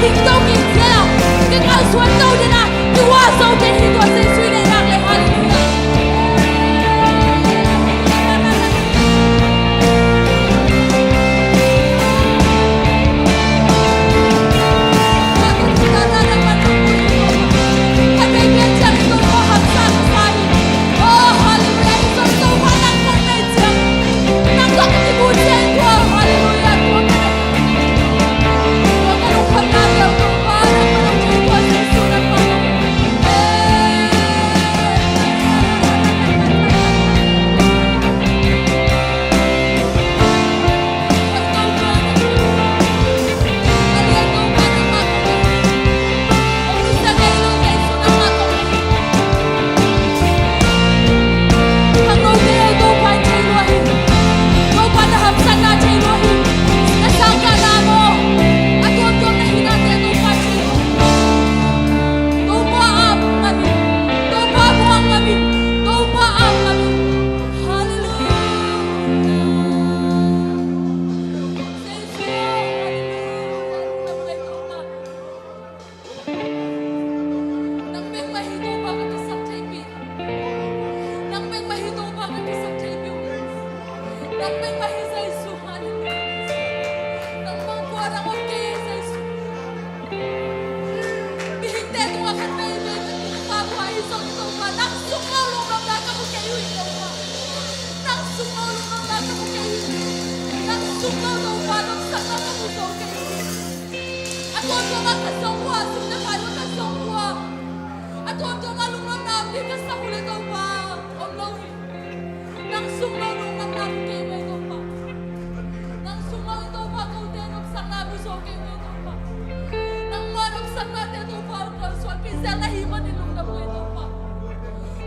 Ding to kik zel a, kikalsuan to ding a, kiuah zo te hi tua Jesu i neih nak le. Halleluiah. Nang bek mah hi Topa ka kisap theipih. Nang bek mah hi Topa ka kisap theipih. Nang bek mah hi Jesu, halleluiah. Nangmah kua nang om kei Jesu. Mihingte tungah khat veivei ka kikap uh ahi zong Topa, nang sung lo lungnopna ka mu kei uh hi Topa. Nang sung lo lungnopna ka mu kei uh hi. Nang sung lo Topa nopsakna ka mu zo kei uh hi. A tuamtuam ah ka zong uh a, sum le pai uh ka zong uh a, a tuamtuam ah lungnopna pi ka sak uh le Topa om lo hi. Nang sung lo lungnopna pi kei uh hi Topa. Nang sung lo in Topa kote nopsakna mu zo kei uh hi Topa. Nangmah nopsaknate Topa kalsuanpih zel na hih manin lungdam uh hi Topa.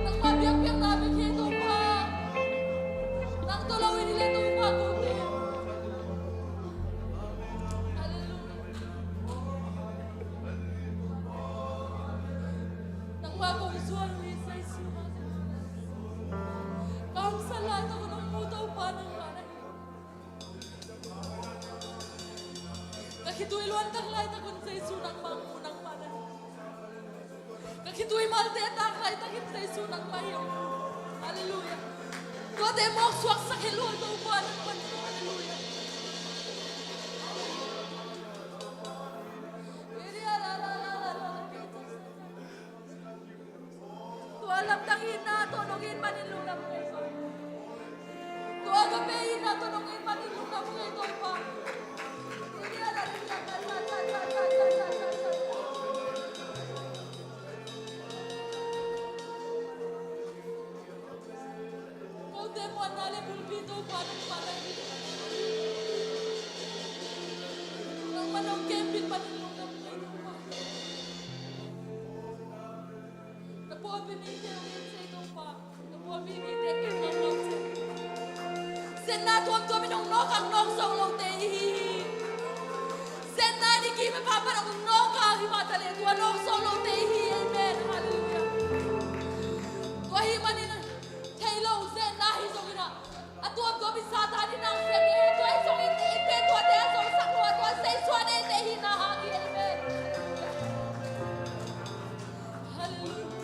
Nangmah biakpiakna bek hi Topa. Nang tawh lo in hi le Topa kote. Halleluiah. Nangmah kong zuan uh hi Jesu, halleluiah. Ka hong san laitak un hong mu Topa nangmah na hi. Ka khitui luantak laitak un Jesu nangmah mu, nangmah na hi. Ka khitui malte tak laitak in Jesu nangmah hi hong mu. Halleluiah. Tuate mawk suaksak hi lua Topa nangmah hi. Halleluiah. Tua lamdang itna tawh nong it manin lungdam kei Topa. Tua agape itna tawh nong it manin lungdam kei Topa. Kote muanna le bulpi Topa nangmah na hi. Nangmah nong kempih manin lungdam kei Topa. Na pawlpi mite hong en sei Topa. Na pawlpi mite kei hong en sei. Zetna tuamtuam in hong nawk hang nawk zo lote i hi hi. Zetna in i kim i pam pan hong nawk hang hi mah ta leh tua nawk zo lote i hi. Amen. Halleluiah. Tua ahih manin thei lo zetna hi zongin ah, a tuamtuam in Satan in nang sem hi. Tua hi zongin eite tuate a zongsak lo a tua Jesu a neite hihna hang hi. Amen. Halleluiah.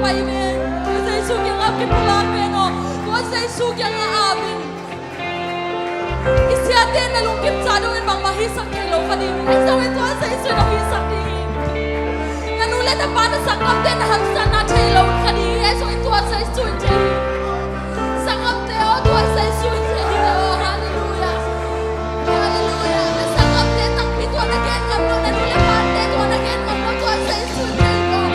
Tua Jesu kiangah kipulak ven aw. Tua Jesu kiangah ap in. I siate na lungkim sa dongin bangmah hisak thei lo kha ding hi. Ahi zongin tua Jesu in hong hisak ding hi. Na nu le na pa, na sanggamte na haksatna thei lo kha ding hi. Ahi zongin tua Jesu in thei hi. Sanggamte aw, tua Jesu in thei hi aw. Halleluiah. Halleluiah. Na sanggamte takpi, tua na gen ngam lo, na nu le pate tua na gen ngam lo, tua Jesu in thei hi aw.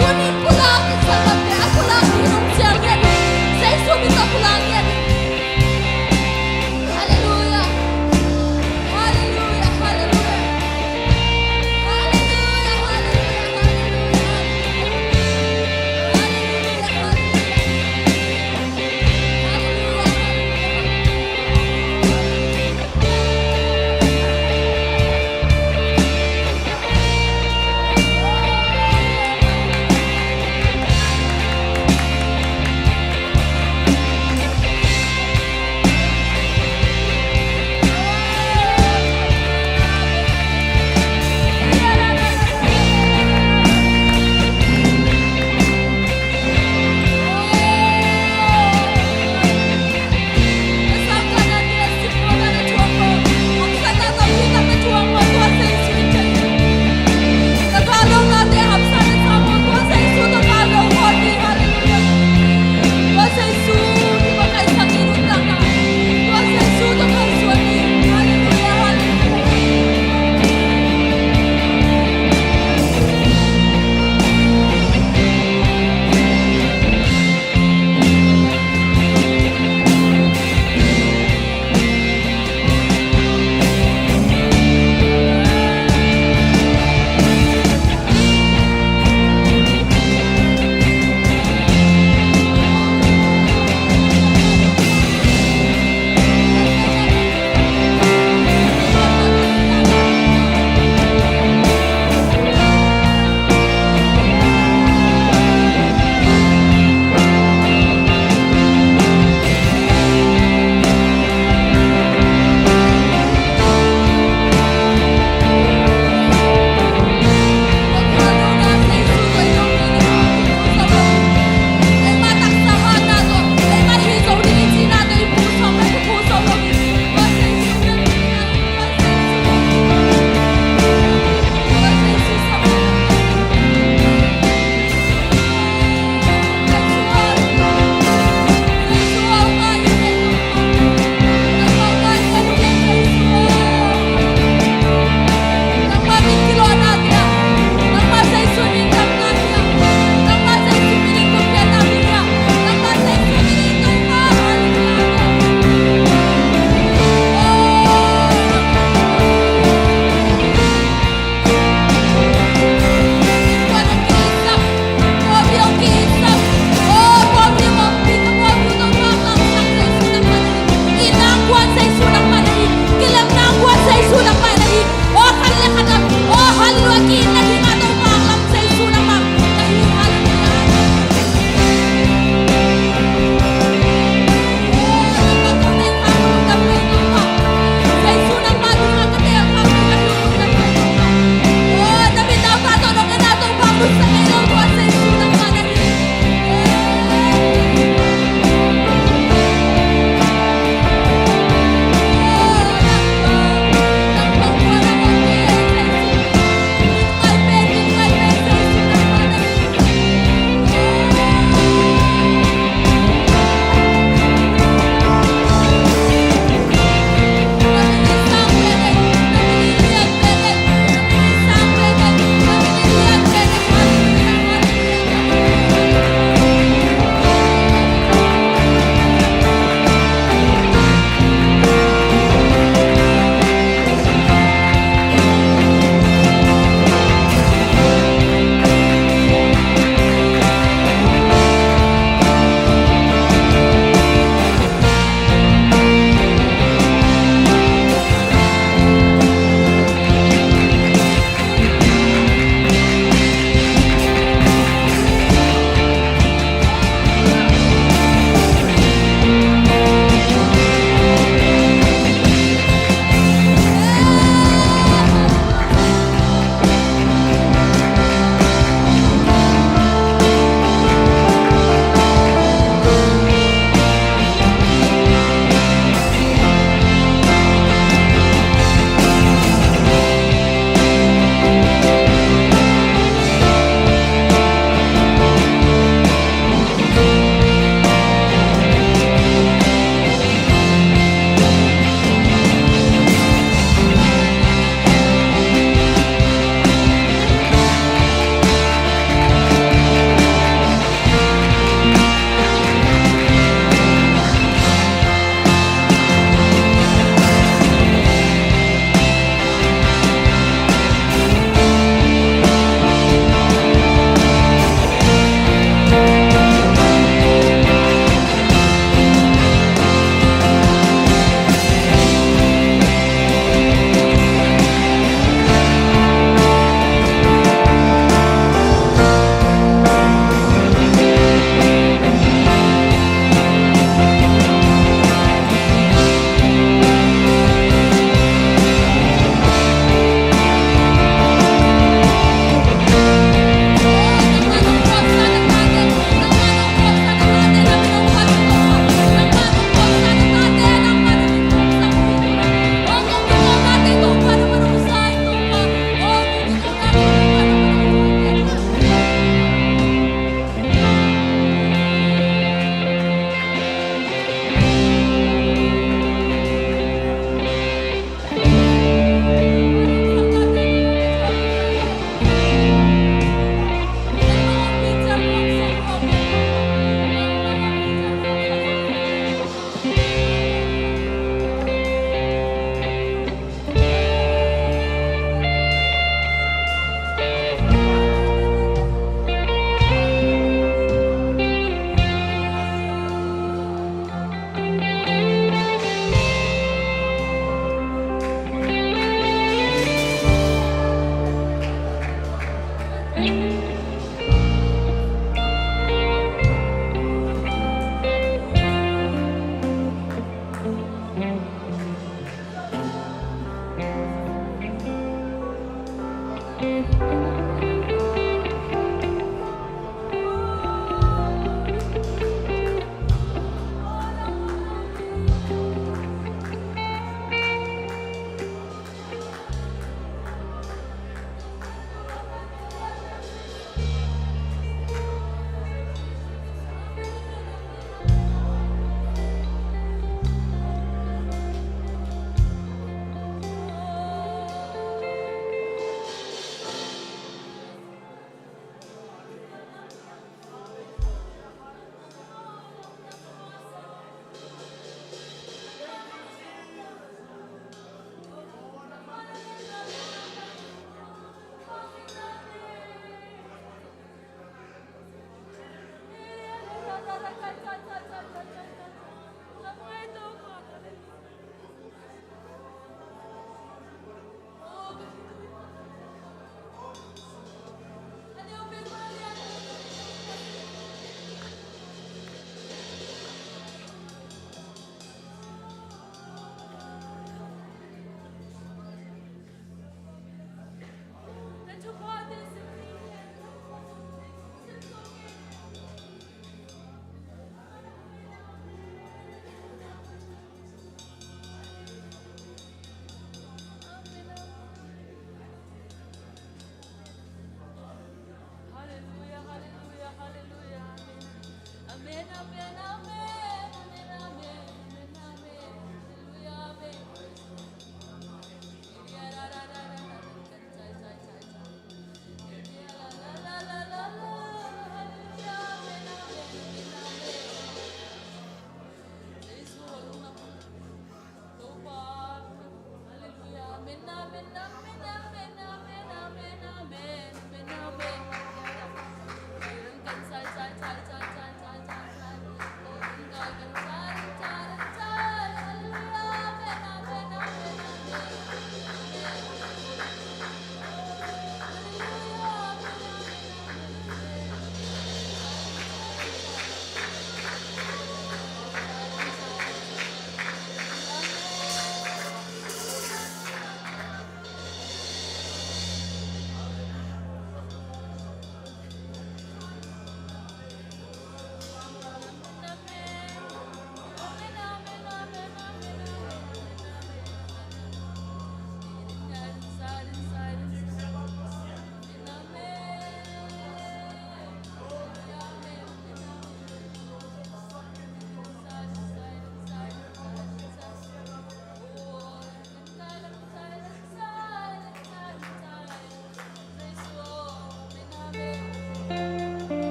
Tuni pulak in, sanggamte, a pulak ding nong sial ngiat in. Jesu min tawh pulak ngiat in. Halleluiah. Halleluiah. Halleluiah. Halleluiah. Halleluiah. Halleluiah.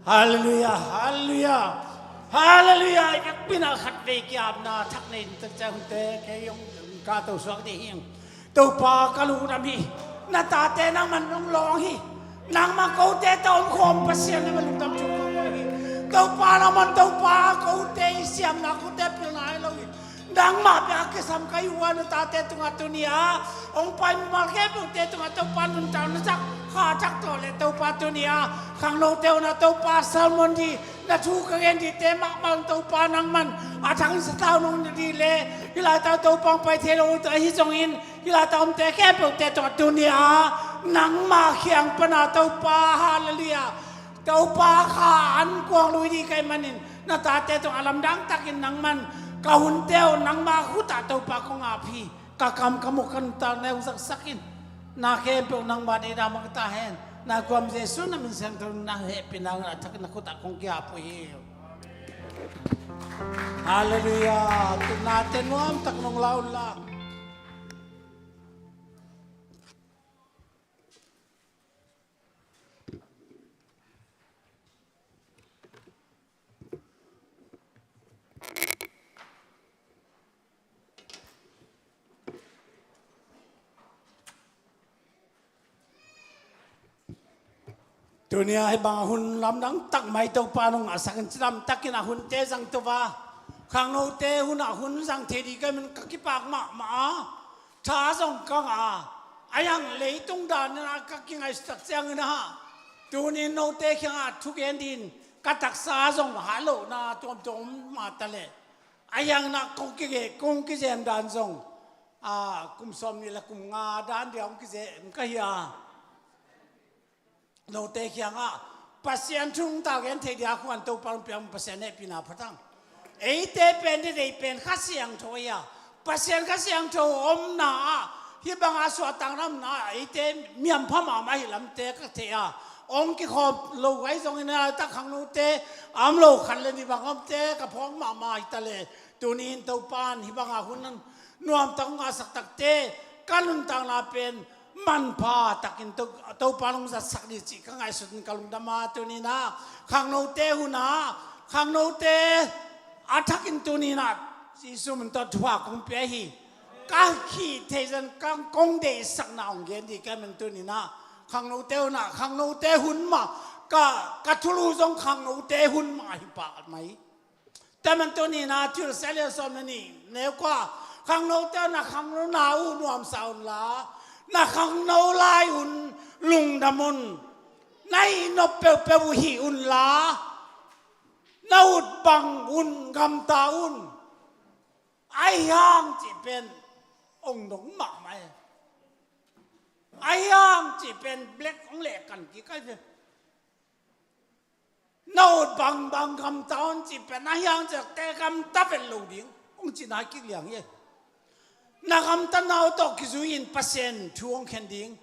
Halleluiah, halleluiah, halleluiah. I vekpi-in ah khatvei ki-apna thak nei in, tua ciang hunte kei hong kahto suak ding hi ing. Topa, ka lungdam hi. Na tate nangman hong lawng hi. Nangmah kote tawh omkhawm Pasian, nangmah lungdam thu ka ko hi. Topa, nangman Topa, kote i siamna, kote pilna hi lo hi. Nangmah bek a kisam ka hi uh a, na tate tungah tuni-a hong pai mimal khempeuhte tungah Topa nuntakna thak, kha thak tawh leh Topa tuni-a khangnote hunah Topa sermon dih, na thu ka gen dihte mahmah Topa nangman a thak in sathau nong na dih leh hih laitak Topa hong pai thei lo uh tawh ahi zongin hih laitak omte khempeuhte tungah tuni-a nangmah kiang pana Topa, halleluiah, Topa kha an kuang lui dih ka hih manin na tate tungah lamdang takin nangman ka hunte uh nangmah khutah Topa kong ap hi. Ka kam ka muk ka nuntakna hong zaksak in. Na khempeuh nangmah deihna mah ka ta hen. Na kuam Jesuh na min siangtho na hehpihna hong a thak na khutah kong ki-ap uh hi. Halleluiah. Tuna te nuamtak nong la un la. Tuni-a hih bang a hun lamdang tak mai Topa nong ngahsak in, cidam takin a hunte zang to a, khangnote hunah hun zang thei ding ka hih man ka kipak mahmah a, tha zong ka ngah a, a hiang leitung dan in ah ka kingaihsut tak ciangin ah, tuni-in note kiangah thugen dingin ka taksa zong hah lohna tuamtuam om mah ta leh, a hiang ah kong kige, kong kizem dan zong, a, kum sawm nih le kum nga dan dia kong kizem ka hi a. Note kiangah Pasian thu nong ta gen thei dia khuan Topa hong piak Pasian hehpihna pha tang. Eite pen, i deih pen Kha Siangtho hi a, Pasian Kha Siangtho omna ah hih banga suahtakna omna ah eite miam pha mahmah hi lamte ka thei a, hong kikhawm lo ka hih zongin a laitak khangnote a om lo khat le nih bang omte ka phawk mahmah hi ta leh, tuni-in Topa in hih banga hun nuamtak hong ngahsak takte ka nuntakna pen manpha takin To-, Topa in hong zatsak ding cih ka ngaihsut in ka lungdam a, tuni-in ah khangnote hun ah, khangnote a thakin tuni-in ah Jesuh min tawh thupha kong pia hi. Ka hih theih zah in ka kong deihsakna hong gen ding ka hih man tuni-in ah khangnote hun ah, khangnote hun mah, ka, ka thulu zong khangnote hun mah hi pah mai. Tua man tuni-in ah Thuhilhsia lian sawm le nih, neu kua, khangnote na khangno na uh nuamsa un la, na khangno lai un lungdam un, na hih nop peuhpeuh uh hih un la, na ut bang un gamta un. Ahi hang cih pen ong dong mahmah e. Ahi hang cih pen black ong leh kan kik ai ve. Na ut bangbang gamta un cih pen ahi hang ciah te gamta vet lo ding ong cihna kik liang hi. Na gamtatna uh tawh kizui-in Pasian thu ong khen ding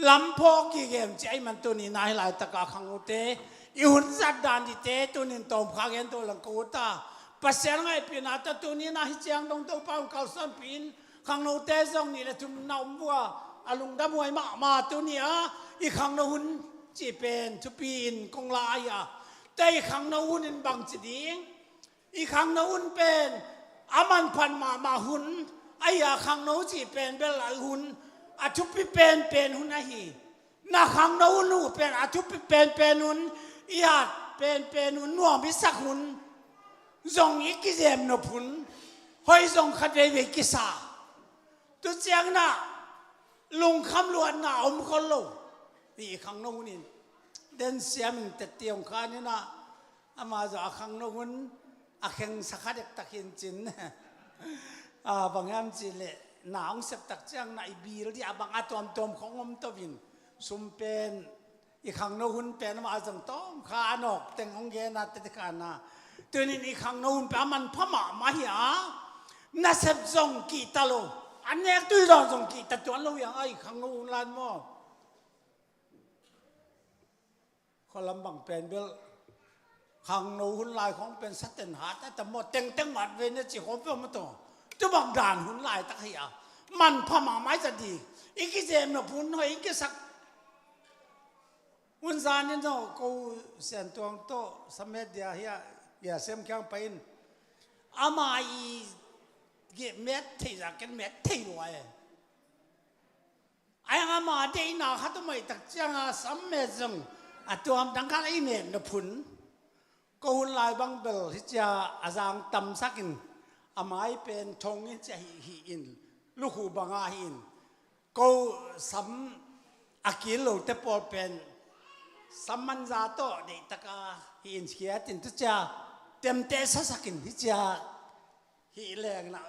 lam phawk kik em cih ahih man tuni-in ah hih laitakah khangnote i hun zat dan dihte tuni-in tawmkha gen to lang ka ut a. Pasian ngaihpihna tawh tuni-in ah hih ciang dong Topa hong kalsuanpih in, khangnote zong nih le thum na om uh a, a lungdamhuai mahmah tuni-a i khangno hun cih pen thupi-in kong la ahi a. Tua i khangno hun in bangci ding? I khangno hun pen a manphat mahmah hun ahi a, khangno cih pen bel a hun a thupi penpen hun ahi. Na khangno hun uh pen a thupi penpen hun, i at penpen hun, nuam i sak hun, zong i kizem nop hun, hoih zong khat veivei kisa. Tu ciangin ah lungkham luatna a om khol lo. Hih khangno hun in den siam in tette hong khan in ah, amah zong a khangno hun a khengsa kha dektak hi in cin. A, bang hiam cih leh na hong sep tak ciang na i bil dih a bang a tuamtuam khong om to in, sum pen i khangno hun pen amah zong tawmkha a nawk teng hong gen a tete khan a. Tuni-in i khangno hun pen a manpha mahmah hi a, nasep zong kihta lo, a nek tui dawn zong kihta tuan lo hi a, i khangno hun lai maw? Khualam bang pen bel khangno hun lai khong pen saten hat a ta maw, tengteng mat ve na ci khawm peuh maw taw. Tu bang dan hun laitak hi a, manpha mahmah i zat ding, i kizem nop hun, hoih i kisak Hun zan in zong ko Sian Tuang tawh sam het dia hi a, Gia Sem kiang pai in, ama i geh met thei zah ken met thei lua e. Ai ang ama deihna khat om ahih tak ciang a sam het zong a tuam dang khat a i met na phun. Ko hun lai bang bel hi cia a zang tamsak in, a mai pen thong in cia hi, hi in, lukhu bang a hi in, ko sam a kil lote pawl pen sam manza tawh deihtak a hi in khiat in, tu cia temteh sasak in hi cia hi leng na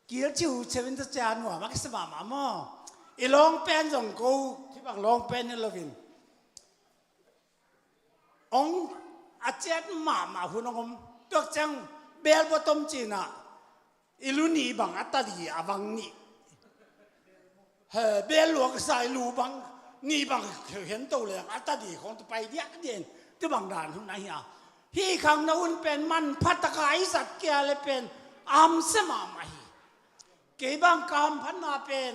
kil ciu ceu in tu cia nuam a kisa mahmah maw. I lawng pen zong ko hi bang lawng pen hi lo in. Ong a ciat mahmah hun ong om. Tuak ciang bel bawt om cin ah i lu nih bang a tadi a vang nih. He, bel luak sa i lu bang nih bang hen to leng a tadi khong tu pai diak dien. Tu bang dan hun ahi a. Hih khangno hun pen manpha taka i zat kia le pen a hamsia mahmah hi. Kei bang ka hamphatna pen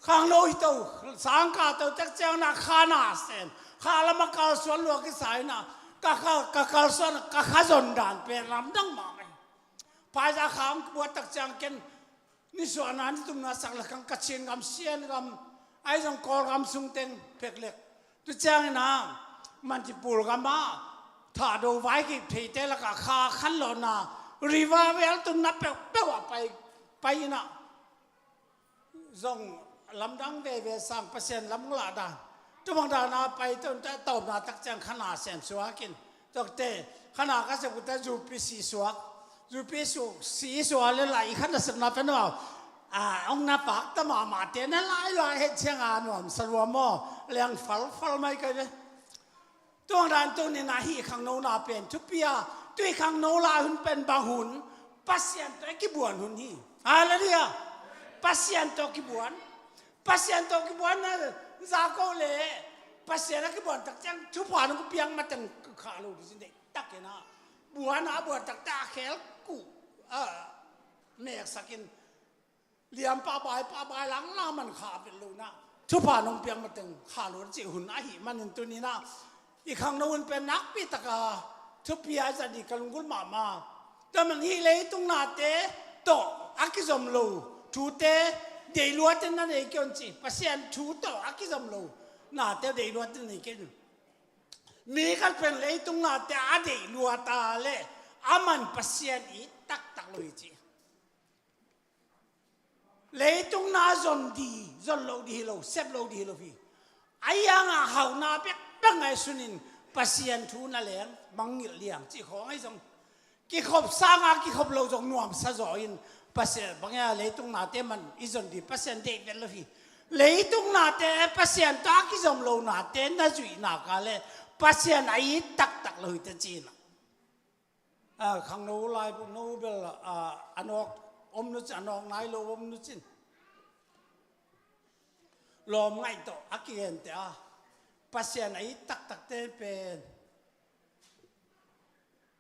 khangno hi to, sangkah to tak ciang na kha na sem, kha lam a kalsuan lua kisa in ah, ka kha, ka kalsuan, ka kha zon dan pen lamdang mahmah hi. Phaizah kha hong buat tak ciang ken nisuahna nitumna sak le khang Kachin gam, Sian gam, ahi zong Kawlgam sung teng pheklek. Tu ciangin ah Manipur gam ah Thado vaikip theite lakah kha khanlawhna revival tunna peuhpeuh ah pai, pai in ah zong lamdang veve sang Pasian lam hong lah dan. Tu bang dan a pai tawh in ta tawpna tak ciang khana sem suak in. Tuakte khana ka sem kute UPC suak. UPC suak le lai khat na sepna pen aw. A, ong na pak ta mahmah te na lai lai het ciang a nuam sa lua maw. Leng falfal mai kai ve. Tuang dan tunin a hih khangno na pen thupi a, tu i khangno lai hun pen bang hun, Pasian tawh a kibuan hun hi. Halleluiah. Pasian tawh a kibuan. Pasian tawh a kibuan na zako le Pasian a kibuan tak ciang thupha nong piang mateng kha lo di sin dei tak e na. Buan a buan tak tak a khel ku a meksakin liam pahbai pahbai lang lang man kha vet lo na. Thupha nong piang mateng kha lo cih hun ahih manin tuni na i khangno hun pen nakpi taka thupi a zat dih ka lunggulh mahmah. Tua man hih leitung nate tawh a kizom lo thute deih luatin na nei kei un ci. Pasian thu tawh a kizom lo nate deih luatin na nei kei un. Mi khat pen leitung nate a deih luat a le a man Pasian it taktak lo hi ci. Leitung na zon di, zon lo di hi lo, sep lo di hi lo hi. A iang a hauna bekbek ngaihsun in Pasian thu na leng mangngilh liang cih khawng ahi zong kikhop sang a kikhop lo zong nuamsa zaw in Pasian bang ia leitung nate man i zon di Pasian deih vet lo hi. Leitung nate Pasian tawh a kizom lo nate na zuih nak a le Pasian a it taktak lo hi te ci na. A, khangno lai bu no bel, a, a nawk om nu cin, a nawk nai lo om nu cin. Lawm ngaih tawh a kigente a Pasian a it taktakte pen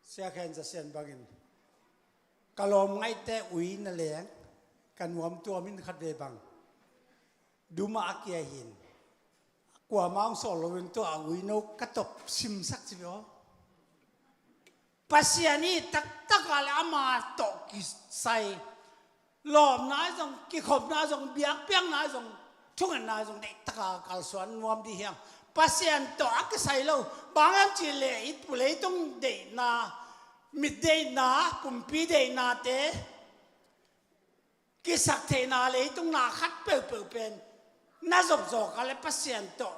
Sia Khen Za Sian bangin ka lawm ngaihte ui na leng ka nuam tuam in khat ve bang duma a kia hin kuamah hong sawl loin tua a ui no ka tawp simsak ci ve aw. Pasian i taktak a le ama tawh kisai lawmna zong, kikhopna zong, biakpiakna zong, thungetna zong deihtaka kalsuan nuam dih hiang. Pasian tawh a kisai lo bang hiam cih leh i leitung deihna, mit deihna, pumpi deihnate kisak theihna leitung na khat peuhpeuh pen na zopzawk a le Pasian tawh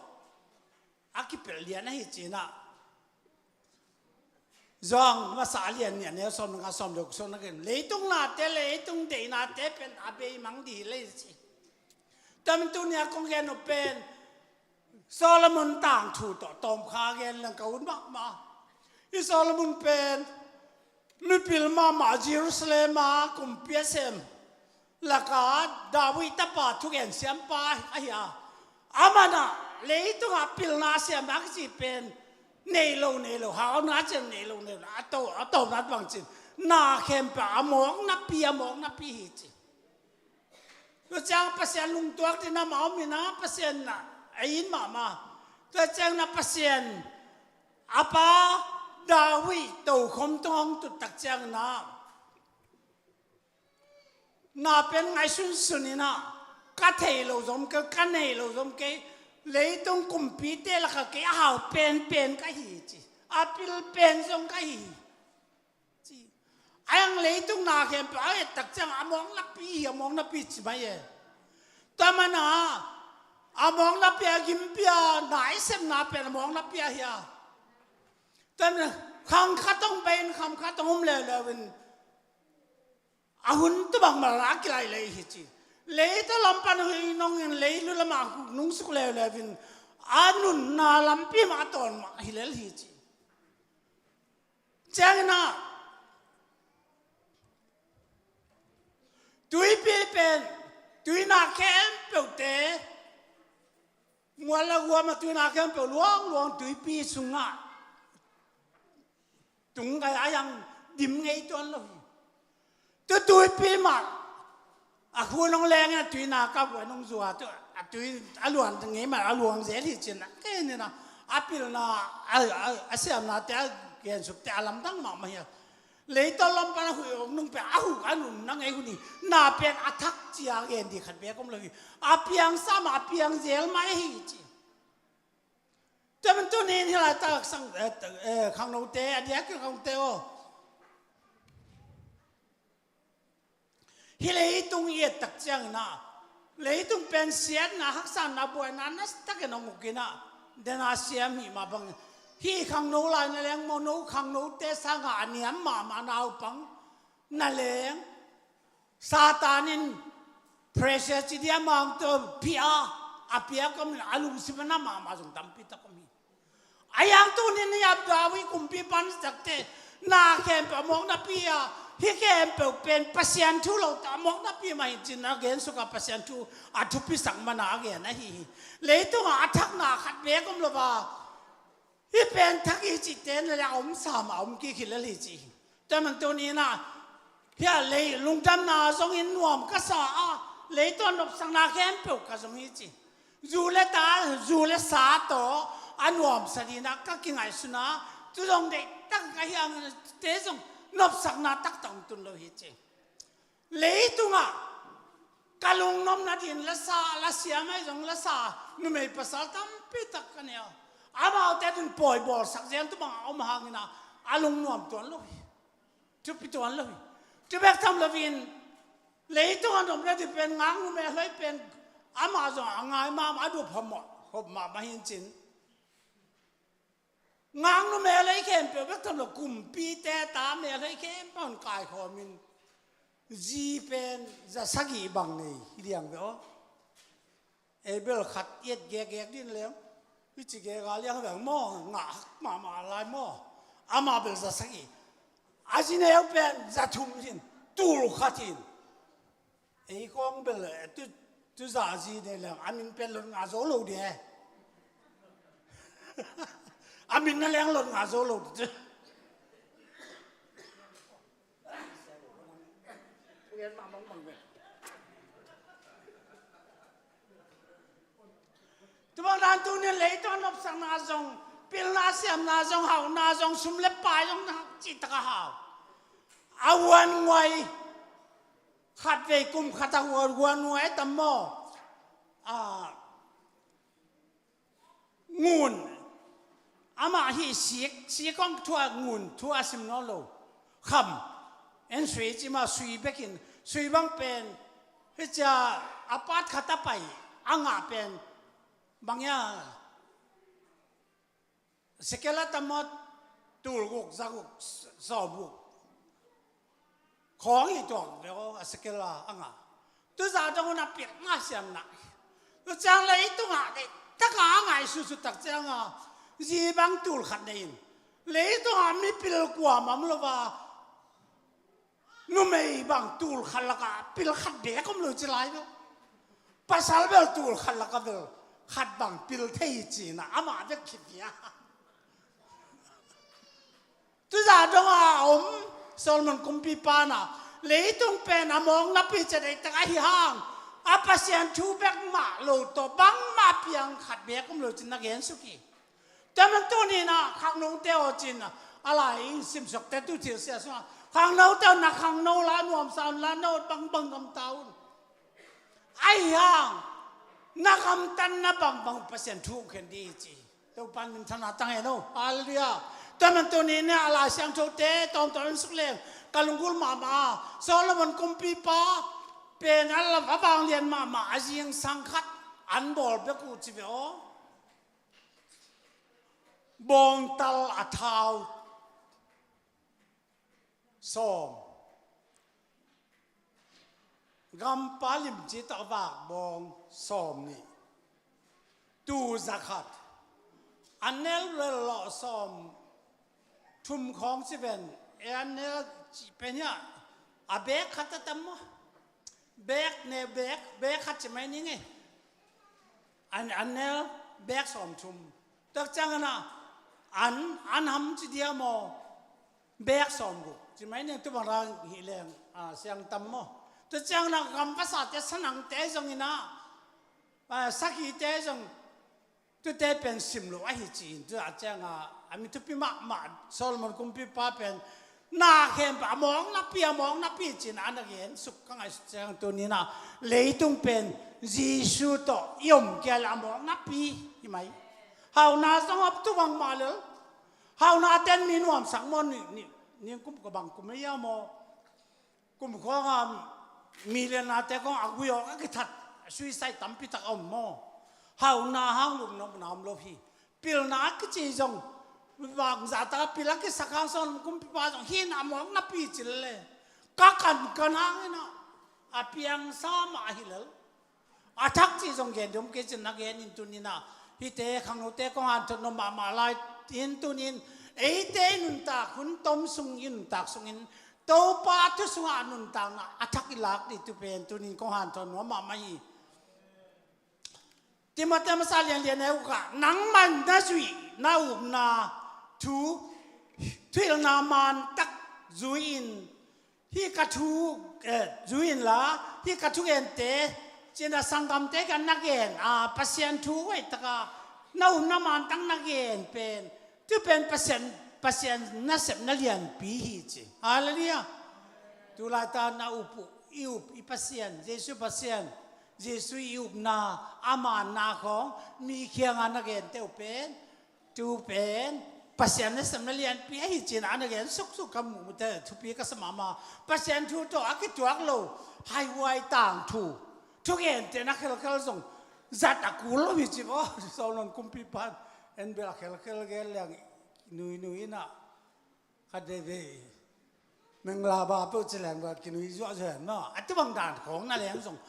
a kipelh lian ahi cinah. Zawng masa a lian nih a neu sawm nanga sawm deuh sawm na gen leitung nate, leitung deihnate pen a beimang dih hi lei ci. Tamtu nia kong gen uh pen Solomon tangthu tawh tawmkha gen leng ka un mahmah. I Solomon pen mipil mahmah Jerusalem a kumpi a sem laka David tapa thugen siampa ahi a. Aman ah leitungah pilna siamna kici pen nei lo nei lo, hauna cian nei lo nei lo, a to, a tawpna bang cin na khempeuh a mawk napi, a mawk napi hi ci. Tua ciang Pasian lungtuak ding amah om in a, Pasian na a in mahmah. Tua ciangin a Pasian a pa David tokhom tung hong tut tak ciangin a, na pen ngaihsunsun in a, ka thei lo zom kei, ka nei lo zom kei, leitung kumpite lakah kei a hau penpen ka hi ci, a pil pen zong ka hi ci. A yang leitung na khempeuh a et tak ciang a mawk napi hi, a mawk napi ci mai e. Tua mana a mawk napi a gimpi a na i sepna pen a mawk napi a hi a. Tua mana khang khat hong bei in khang khat hong um leuleu in a hun tawh bangmah a kilaih lei hi ci. Leitaw lam pan huih nong in leilu lamah huk nungsuk leuleu in a nunna lampi mah a tawn mah hi lel hi ci. Ciangin a tuipi pen tuina khempeuhte, mual le guam a tuina khempeuh luangluang tuipi sungah tung kai a, a yang dim ngei tuan lo hi. Tu tuipi mah a khun hong leng in a tuina kap uh a nung zua tu a tui a luan ngei mah a luang zel hi cin a, kei ni na a pilna a, a, a siamnate a gensukte a lamdang mahmah hi a. Leitaw lam pan a huih hong nung pen a huk a nunna ngei hun hi. Na pen a thak cia gen di khat beek om lo hi. A piangsa mah a piang zel mah hi ci. Tua man tuni in hih laitak sang, eh, eh, khangnote, a diak khangnote aw. Hih leitung i et tak ciangin a, leitung pen siatna, haksatna, buaina na takin hong uk in a, den a siam hi mah bang. Hih khangno lai na leng maw, no khangnote sangah a niam mahmah naupang na leng Satan in pressure ci dia mang to pia, a pia kom in a lungsim a na mahmah zong tampi tak om hi. A yang tunin i ap David kumpipa na takte na khempeuh a mawk napi a, hih khempeuh pen Pasian thu lo ta a mawk napi mah hi cin a gen suk a, Pasian thu a thupisak mana a gen ahi hi. Leitungah a thakna khat beek om lo va. Hih pen thak hi cihte na le a om sam a om kik hi lel hi ci hi. Tua man tuni in a, hih a lei lungdamna zongin nuam ka sa a, leitaw nopsakna khempeuh ka zong hi ci. Zu le ta, zu le sa tawh a nuamsa dingin a ka kingaihsun a, tu zong deihtak ka hi a, te zong nopsakna taktak hong tun lo hi ci. Leitungah ka lungnopna dingin lasa, lasiam ahi zong lasa, numei pasal tampi tak ka nei a. Amaute dingin pawi bawlsak zel tu bang a om hangin a, a lungnuam tuan lo hi. Thupi tuan lo hi. Tu bek tham loin, leitungah nopna ding pen ngaknu mel hoih pen amah zong a ngai mahmah, a dup hop mahmah hi cin. Ngaknu mel hoih khempeuh bek tham lo, kumpite ta mel hoih khempeuh hong kaikhawm in, zi pen za sagih bang nei hi liang ve aw. Ei bel khat i et gekgek ding leng, hih ci gek a liang ve maw, ngah hak mahmah lai maw. Amah bel za sagih. A zi neu pen za thum hi in, tul khat hi in. Ei khawng bel, eh, tu, tu za zi nei leng a min pen lot ngah zo lo ding e. A min na leng lot ngah zo lo ding. Tu bang dan tu ni leitaw nopsakna zong, pilna siamna zong, hauhna zong, sum le pai zong na hak cihtak a hau. A huan nguai, khatvei kum khat a huan, huan nguai a tam maw. A, ngun, amah hih sik, sik hong thu a ngun, thu a sim nawn lo. Kham, en sui ci mah, sui bekin, sui bang pen, hih cia a pat khat a pai, a ngah pen, bang ia, sekel a tam maw, tul guk, za guk, sawm guk. Khawng hi tuak deuh a sekel a a ngah. Tu zah dong un a pilna siamna. Tu ciang leitungah deihtak a a ngaihsutsuh tak ciang a, zi bang tul khat nei in. Leitungah mipil kuamah om lo va. Numei bang tul khat lakah pil khat beek om lo ci lai lo. Pasal bel tul khat lakah bel khat bang pil thei ci-in a, amah bek khit hi a. Tu zah dong a om Solomon kumpipa in a, leitung pen a mawk napi cia deihtak ahi hang, A Pasian thu bek mah lo tawh bangmah piang khat bek om lo cin na gen suk hi. Tua man tuni-in ah khangnote aw cin a lai i simsuakte tu thilsia sungah khangnote aw na khangno la nuamsa un la na ut bangbang gamta un. Ahi hang na gamtatna bangbang Pasian thu hong khen ding hi ci. Topa min thang a tang hen aw. Halleluiah. Tua man tuni-in a Lai Siangthote tawmtawm en suk leng ka lunggulh mahmah a Solomon kumpipa pen a la a vanglian mahmah a zingsang khat an bawl bek uh ci ve aw. Bawngtal a thau sawm. Gampa limci tawh a vak bawng sawm nih. Tuu za khat. An nel lel lawh sawm thum khawng ci ven. E an nel cih pen hiah a bek khat a tam maw? Bek ne bek, bek khat ci mai ning e. An, an nel bek sawm thum. Tak ciangin ah an, an ham ci dia maw? Bek sawm guk ci mai ning tu bang rang hi leng a siang tam maw? Tu ciangin ah gam vasate sanangte zongin ah a sakhite zong tute pen sim lo ahi ci-in tu a ciangin a mi thupi mahmah Solomon kumpipa pen na khempeuh a mawk napi a mawk napi ci-in a na gen suk ka ngaihsut ciang tuni-in ah leitung pen Jesu tawh i om kei a mawk napi hi mai. Hauna zong a tu bang mah lel. Hauna ten mi nuamsak maw ni, ni, ni kum ko bang kum ei a maw? Kum khawng a mi lian nate khawng a gui awk a kithat suicide tampi tak a om maw? Hauna hang lum nopna om lo hi. Pilna a kici zong bangzah tak a pil a kisak hang sawm kumpipa zong hi na mawk napi ci lel e. Ka kankan hangin ah a piangsa mah ahi lel. A thak cih zong gen dom kei cin na gen in tuni-in ah hihte khangnote kong hanthawn nuam mahmah lai in tuni-in eite i nuntak hun tom sung i nuntak sungin Topa thu sungah nuntakna a thak i lak ding tu pen tuni-in kong hanthawn nuam mahmah hi. Timoti masa lianlian a ukah nangmah in na zuih na upna thu thuhilhna mantak zui-in hih ka thu, eh, zui inla hih ka thugente cina sanggamte ka na gen a Pasian thu hoihtaka na upna mantak na gen pen tu pen Pasian, Pasian nasepna lianpi hi ci. Halleluiah. Tulaita na up uh i up i Pasian Jesu Pasian Jesu i upna a manna khawng mi kianga na gente uh pen tu pen Pasian nasepna lianpi ahi cin a na gen suksuk ka muhmute thupi ka sa mahmah. Pasian thu tawh a kituak lo haihuai tangthu thugente na khelkhel zong zat a kul lo hi ci maw? Solomon kumpipan en bel a khelkhel gen leng nuinui inah khat veve Mengla ba peuh ci leng ba kinui zuahzuah hen maw? A tubang dan khawng na leng zong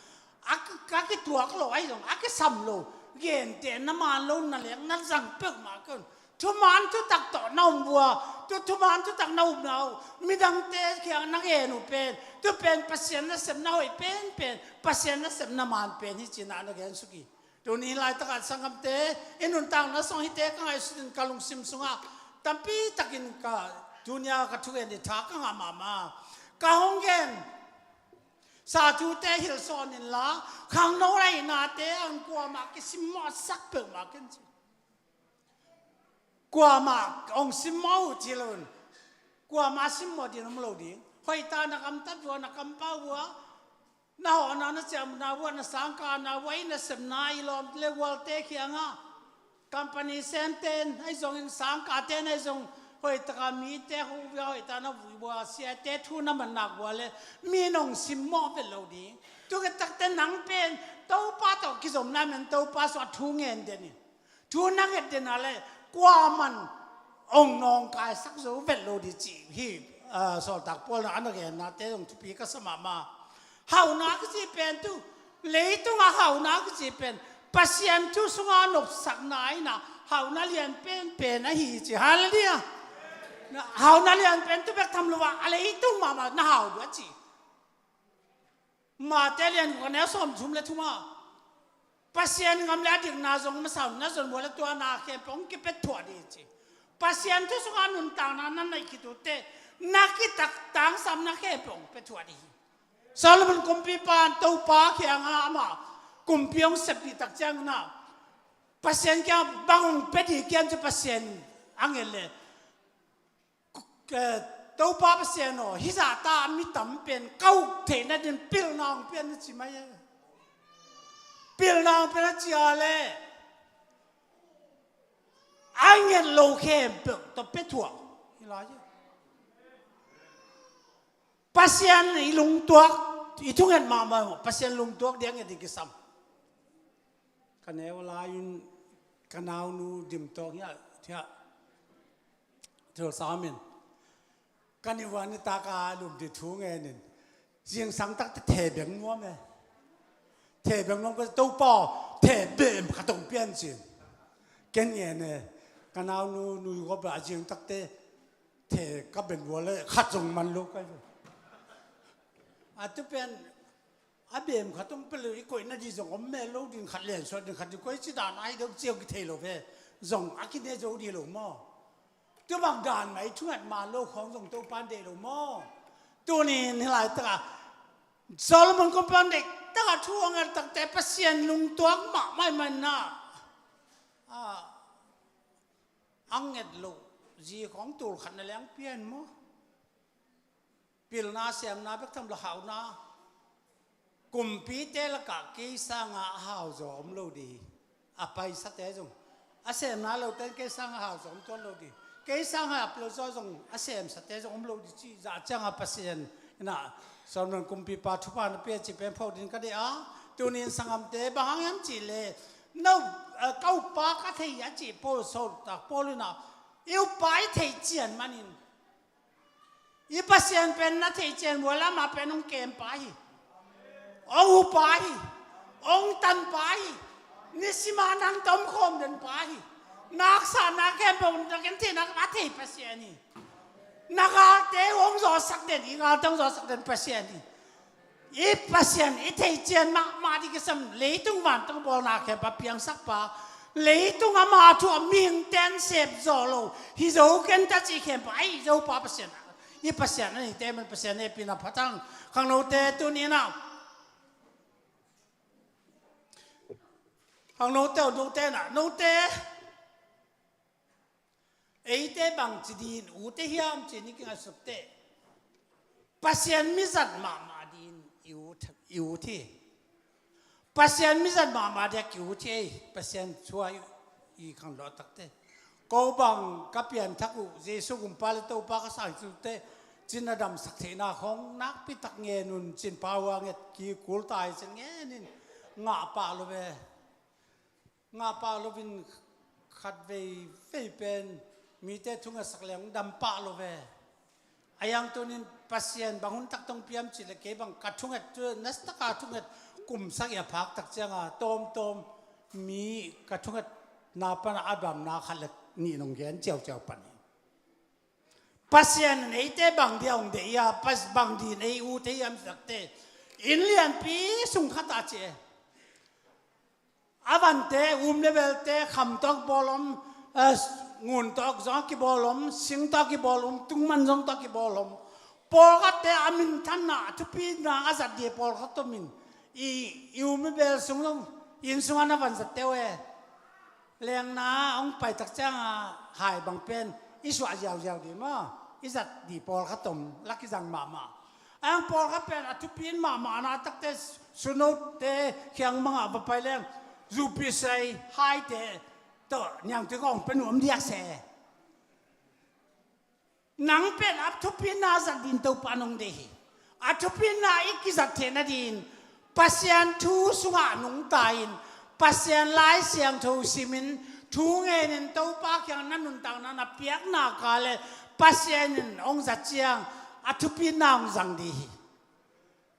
a ki, a kituak lo ahi zong a kisam lo gente na man lo na leng na zang peuhmah kei un. Thuman thutak tawh na om bua tu thuman thutak na upna uh midangte kiang na gen uh pen tu pen Pasian nasepna hoih penpen Pasian nasepna man pen hi cin a na gen suk hi. Tuni laitakin sanggamte i nuntakna sung hite ka ngaihsut in ka lungsim sungah tampi takin ka tunia ka thugen i tha ka ngah mahmah. Ka hong gen sa thute hilh sawn inla khangno lainate an kuamah kisimmawhsak peuhmah ken ci. Kuamah hong simmawh uh ci lo in kuamah simmawh ding om lo ding. Hoihtak na gamtat uh a na kampau uh a na hawhna na ciamna uh a na sangkahna uh a i nasepna i lawm le gualte kiangah company semte in ahi zongin sangkahte in ahi zong hoihtaka mite huvia hoihtak na vuibua siate thu na man nak uh a le mi nong simmawh vet lo ding. Tuketakte nang pen Topa tawh kizomna men Topa sung a thu ngen den in thu na nget den a le kuaman ong nawngkaisak zo vet lo ding cih hi. Sawltak Paul na a na gennate zong thupi ka sa mahmah. Hauhna kici pen tu leitungah hauhna kici pen Pasian thu sunga nopsakna ina hauhna lian penpen ahi ci. Halleluiah. Hauhna lian pen tu bek tham lo a a leitung mahmah na hau dua ci. Mate lian guk a neu sawm thum le thuma Pasian gam le a dikna zong masa un na zon bua le tua na khempeuh hong kipia thuah ding ci. Pasian thu sunga nuntakna na neih khit uh teh na kitak tangsapna khempeuh hong pia thuah ding hi. Solomon kumpipa in Topa kiangah amah kumpi hong sep dih tak ciangin ah Pasian kiang bang hong pia dih kiam ci Pasian a nget leh, eh, Topa Pasian aw, hih zahta a mi tam pen ka uk theihna dingin pilna hong pia in a ci mai e. Pilna hong pia in a ci a leh a nget lo khempeuh tawh pia thuah hi lai hi. Pasian i lungtuak, i thunget mahmah, Pasian lungtuak ding a nget ding kisam. Ka neu lai-in ka naunu Dim Tawng hiah, hiah thil sam in, ka niuan nitak a lum dih thu ngenin, zingsang takte the beng nuam e. The beng nuam ka, Topa aw, the bem khat hong pia in ci-in ken ngen e. Ka naunu nui gawp a, zing takte the ka beng nuam leh khat zong man lo ka hi. A tu pen a bem khat hong pia lo, i koihna dih zong om mel lo ding, khat liansuah ding, khat ding koi ci dan a hi deuh ci hong kithei lo ve. Zong a kine zo dih lo maw? Tu bang dan mah i thunget man lo khawng zong Topa in deih lo maw? Tuni in hih laitak a Solomon kumpipa in deih tak a thu a nget takte Pasian lungtuak mahmah man na, a, a nget loh zi khawng tul khat na leng pia in maw? Pilna, semna bek tham lo, hauhna. Kumpite lakah kei sanga a hauzaw om lo dih hi. A paisate zong, a semna lote in kei sanga hauzaw om tuan lo dih hi. Kei sanga a pilzaw zong, a semsate zong om lo dih cih zah cianga Pasian in ah Solomon kumpipa thupha na pia cih pen phawk dingin ka deih a. Tuni in sanggamte bang hang hiam cih leh, no, eh, ka upa ka thei a cih Paul, sawltak Paul in ah, i upa i theih cian manin, i Pasian pen na theih cian uh a, amah pen hong kempa hi. Hong hupa hi. Hong tanpa hi. Nisim a nang tawh om khawm denpa hi. Na haksatna khempeuh na gentheihna a thei Pasian hi. Na galte uh hong zawhsak den, i galte hong zawhsak den Pasian hi. I Pasian i theih cian mahmah ding kisam, leitung vantung bawlna khempeuh a piangsakpa, leitung ama thu a mihingte in sep zawh lo, hi zo ken ta cih khempeuh a hih zo pa Pasian, i Pasian a neite man Pasian hehpihna phatang. Khangnote tuni in ah, khangnote uh, note in ah, note eite bangci dingin ut i hiam cih i kingaihsut teh, Pasian mizat mahmah dingin i ut, i ut hi. Pasian mizat mahmah dingin ki ut hi ei. Pasian thu a i, i khangno takte, ko bang ka pianthak uh, Jesu gumpa le Topa ka sang uh teh, ci-in na damsak theihna khawng nakpi tak ngen un ci-in pa uh a nget kikul ta hi ci-in ngen in, ngah pah lo ve. Ngah pah loin khat veivei pen mite thungetsak leng dam pah lo ve. A hiang tunin Pasian bang hun tak tawh hong pia hiam cih leh, kei bang ka thunget, tu na taka thunget kum sagih a phak tak cianga tawmtawm mi ka thungetna pana a damna khat le nih nong gen ciauciau pan hi. Pasian in eite bang dia hong deih a, Pas-, bang dingin ei ut ei hiam cih takte, inn lianpi sung khat ah ci e. A vante, um le belte, kham tawh kibawl om, eh, ngun tawh zong a kibawl om, sing tawh a kibawl om, tungman zong tawh a kibawl om. Pawlkhatte a minthanna, a thupina a zat ding pawlkhat om in, i, i um i bel sung zong, inn sungah na van zatte uh e. Lengna hong pai tak cianga hai bang pen i suah ziauziau ding maw? I zat ding pawlkhat om, la kizang mahmah. A hiang pawlkhat pen a thupi in mahmahna takte, sunote kiang mangah va pai leng, zupi sai haite tawh niangtui kong pen uh om diak se. Nang pen a thupina zat ding Topa nong deih hi. A thupina i kizat theihna ding Pasian thu sungah nungta in, Pasian Lai Siangtho simin, thu ngenin Topa kiang na nuntakna na piakna kah le Pasian in hong zat ciang a thupina hong zang ding hi.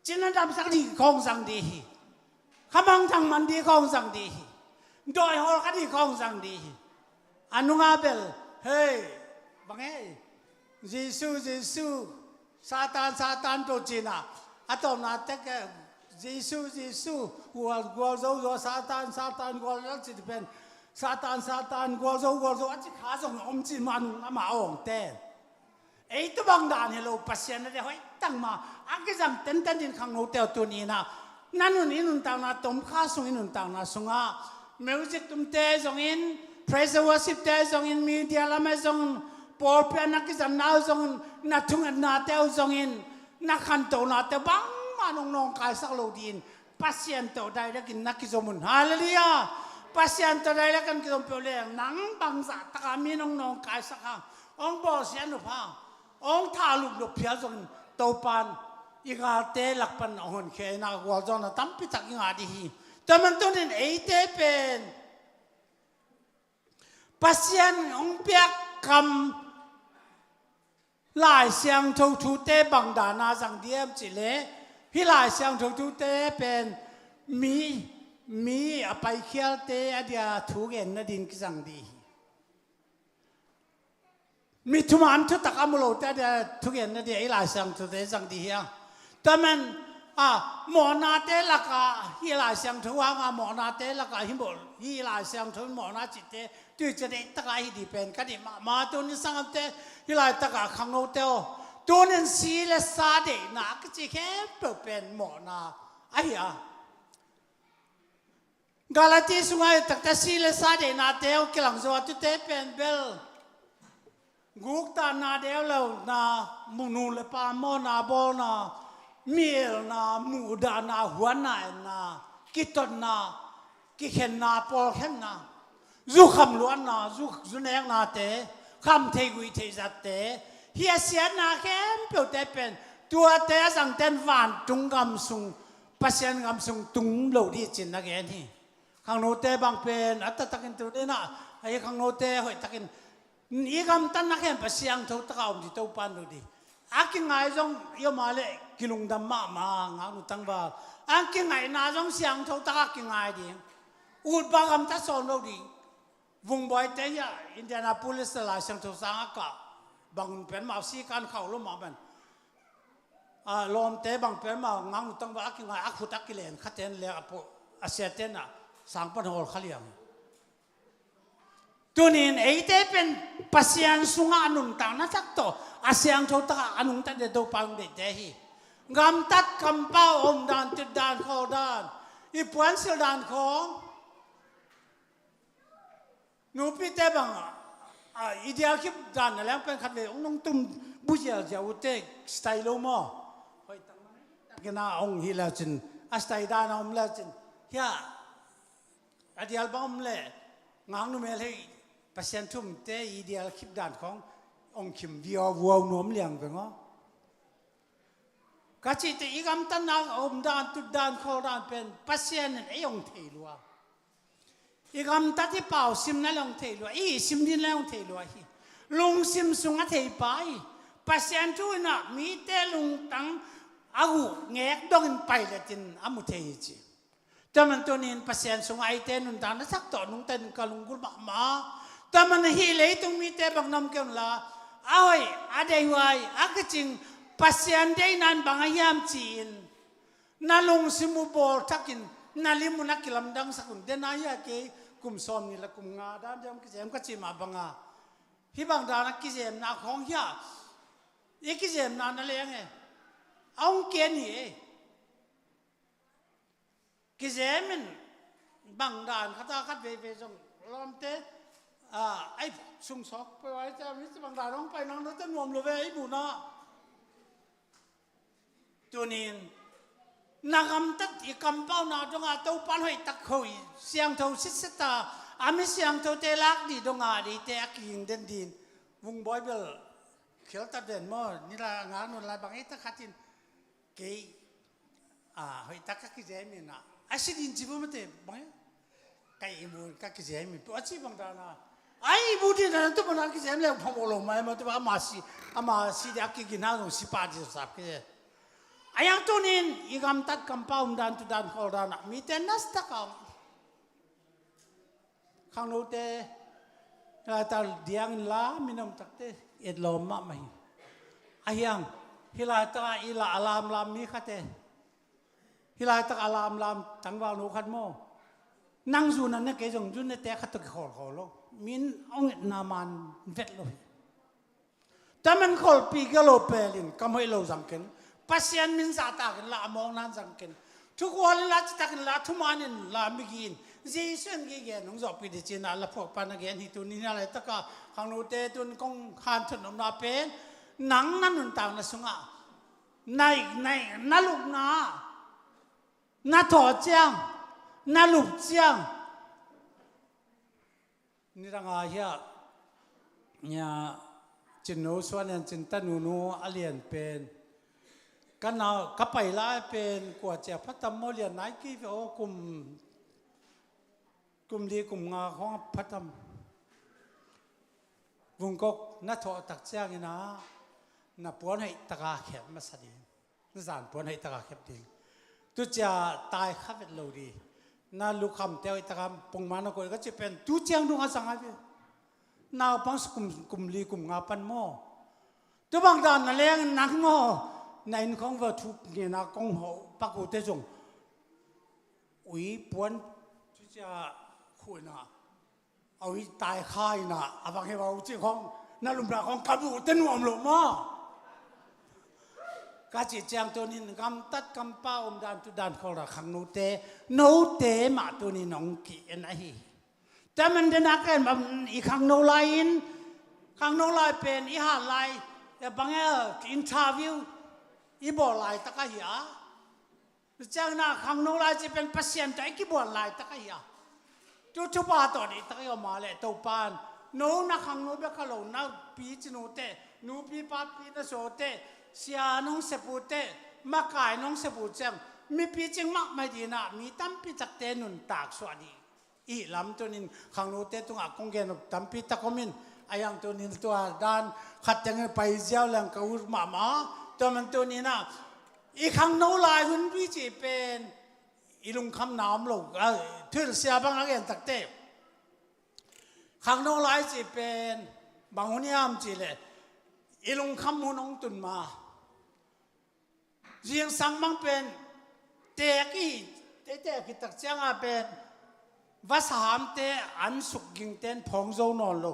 Cina damsak ding khawng zang ding hi. Khamangthang man ding khawng zang ding hi. Dawi hawl kha ding khawng zang ding hi. A nunga bel, hei, bang hei, Jesu, Jesu, Satan, Satan, to cina. A tawpna tek, eh, Jesu, Jesu, gual, gual zo zo, Satan, Satan, gual lal ci pen, Satan, Satan, gual zo, gual zo, a ci kha zong om ci man, ama awng ten. Ei tawh bang dan hi lo, Pasian a deih hoih tak mah a kizang tenten ding khangnote aw, tuni-in ah na nun, i nuntakna tomkha sung, i nuntakna sungah music tumte zongin, praise and worship te zongin, media lamah zongin, pawlpi ah na kizanna uh zongin, na thungetnate uh zongin, na khantohnate uh bangmah nong nawngkaisak lo dingin Pasian tawh direct in na kizom un. Halleluiah. Pasian tawh direct in kizom peuh leng nang bangzah takah mi nong nawngkaisak hang, hong bawlsiat nuam hang, hong thahlup nuam phial zongin Topa'n i galte lak pan hong honkhia in ah gualzawhna tampi tak i ngah ding hi. Tua man tunin eite pen Pasian hong piak kam Lai Siangtho thute bang dana zang ding hiam cih leh, hih Lai Siangtho thute pen mi, mi a paikhialte a dia thugenna ding kizang ding hi. Mi thuman thutak a mu lote a dia thugenna ding hih Lai Siangthote zang ding hi a. Tua man, a, mawhnate lakah, hih Lai Siangtho hanga mawhnate lakah hih mawh, hih Lai Siangtho in mawhna cihte, tui ciang deih takah hi ding pen ka deih mahmah. Tunin sanggamte, hih laitakah khangnote aw, tunin si le sa deihna a kici khempeuh pen mawhna ahi a. Galati sungah i takte si le sa deihnate hong kilang zo a, tute pen bel guktakna, deulona, mu, nu le pa mawhna bawlna, mi elna, muhdahna, huanna, enna, kitotna, kikhenna, pawlkhenna, zukham luanna, zu, zu neknate, kham thei guih thei zatte, hiahsiatna khempeuhte pen tuate a zangten vantung gam sung Pasian gam sung tung lo ding cih na gen hi. Khangnote bang pen a taktakin tu dena, ahi khangnote hoihtakin i gamtatna khempeuh siangtho taka om ding Topa'n lo ding. A kingai zong i om a leh kilungdam mahmah, ngaknu tangval. A kingaihna zong siangtho taka kingai ding. Utba gamtat sawm lo ding. Vungbuaite hiah Indianapolis a Lai Siangtho sang a kah bang pen mah si kan khauh lo mah pen. A, lawmte bang pen mah ngaknu tangval a kingai, a khut a kilen khaten le a pawh a siaten ah sang pan hawl kha liang. Tunin eite pen Pasian sungah a nuntakna tak tawh a siangtho takah a nungta ding Topa hong deihte hi. Gamtat kampau, omdan, tutdan, khawldan, i puansilh dan khawng. Nupite bang a, a, i dialkhip dan na leng pen khat vei hong nong tum bu zialzial uh teh style lo maw? Hoih tak mah takin a hong hi lecin, a style dan a om lecin, hiah a dial bang om leh ngaknu melhei Pasian thumte i dialkhip dan khawng hong khim viau vuau nuam liang veng aw. Ka cihte i gamtatna omdan, tutdan, khawldan pen Pasian in ei hong thei lua. I gamtat, i pau simna le hong thei lua, i sim ding le hong thei lua hi. Lungsim sung a thei pa hi. Pasian thu in ah mite lungtang a huh ngek dongin pailetin a mu thei hi ci. Tua man tunin Pasian sungah eite nuntakna tak tawh nungta in ka lunggulh mahmah. Tua man hih leitung mite bang na om kei unla, a hoih, a deihhuai, a kicing, Pasian deihna in bang a hiam ci-in na lungsim uh bawltakin na lim un a kilamdangsak un. Dena hiah kei kum sawmnih le kum nga dan deuh kizem ka cih mah banga, hih bang dan a kizemna khawng hiah i kizemna na leng e, a hong kian hi e. Kizem in bang dan khat a khat veivei zong lawmte, a, ai sungsawk peuh ai ciam hi ci, bang dan hong pai nang note nuam lo ve i muhna. Tunin na gamtat i kampauna dongah Topa'n hoih tak hoih siangtho sitset a, a mi siangthote lak dih dongah deite a kiging den din. Vungbawi bel khialtat den maw, nila ngak nun lai bang ei tak khatin kei, a, hoih tak ka kizem in a, a si din ci bu mate bang ei. Ka ihmu in ka kizem in, tua ci bang dan a, a ihmu din a, tua bang a kizem le phamawh lo mai ma, tua ama si, ama si dia kigina zong si pa di sap kizem. A yang tunin i gamtat kampau, omdan, tutdan, khawldan a mite nastak a khangnote, hih laitak diangin la minam takte etlawm mahmah hi. A hiang, hih laitak a i la a lamlam mi khate, hih laitak a lamlam tangvalno khat maw, nang zun a ne kei zong zun ne te khat tawh kikhawlkhawl lo. Min hong etna man vet lo hi. Taman kholpi gelo pelin kam hoih lo zang ken. Pasian min zahtak inla a mawknan zang ken. Thukhual inla citak inla thuman inla migi in Jesu in gige nong zawhpih dih cinah la phuakpa na gen hi. Tuni na laitaka khangnote tun kong hanthot nopna pen nang na nuntakna sungah na, na, na lupna na thawh ciang na lup ciang. Nidang a hiah nia cinno suan en cin tanu nu a lian pen ka na ka pai lai pen kua cia phatam maw lian nai kei ve aw kum kum li kum nga khong a phatam. Vungkok na thawh tak ciangin ah na puan hoih taka khep masa ding. Na zan puan hoih taka khep ding. Tu cia tai kha vet lo di. Na lukhamte hoih taka pongma na koih ka ci pen tu ciang dungah zang ai ve. Naupang kum, kum li kum nga pan maw. Tu bang dan na leng nang maw. Na inn khong va thuk ngena kong ho pakute zong. Ui puan tu cia khuina. A ui tai kha ina a bang he va u ci khong na lumra khong ka bu te nuam lo maw. Ka ci ciang tunin gamtat kampa um dan tu dan khol ra khangnote note mah tunin ong ki en ahi. Taman dena ka en bam i khangno lai in khangno lai pen i hat lai e bang e interview i bawl lai tak ahi a. Ciangna khangno lai ci pen Pasian tawh i kibuan laitak ahi a. Tu thupha tawh dihtak i om a leh Topan no na khangno bek kha lo na pi cinute nupi papi na sawte sia nong sepute makai nong seput ciang mipi cing mahmah dinah mi tampi takte nuntak suah dih. Ih lam tunin khangnote tungah kong gen tampi tak om in a yang tunin tua dan khat teng pai ziau leng ka ut mahmah tua man tuninah i khangno lai hun dui ci pen i lungkhamna om lo. Thuhilh sia bang a gen takte khangno lai ci pen bang hun hiam ci leh i lungkham hun hong tun ma. Zingsang mang pen tek i, te tek i tak cianga pen vasahamte an suk gingten phawng zo nawn lo.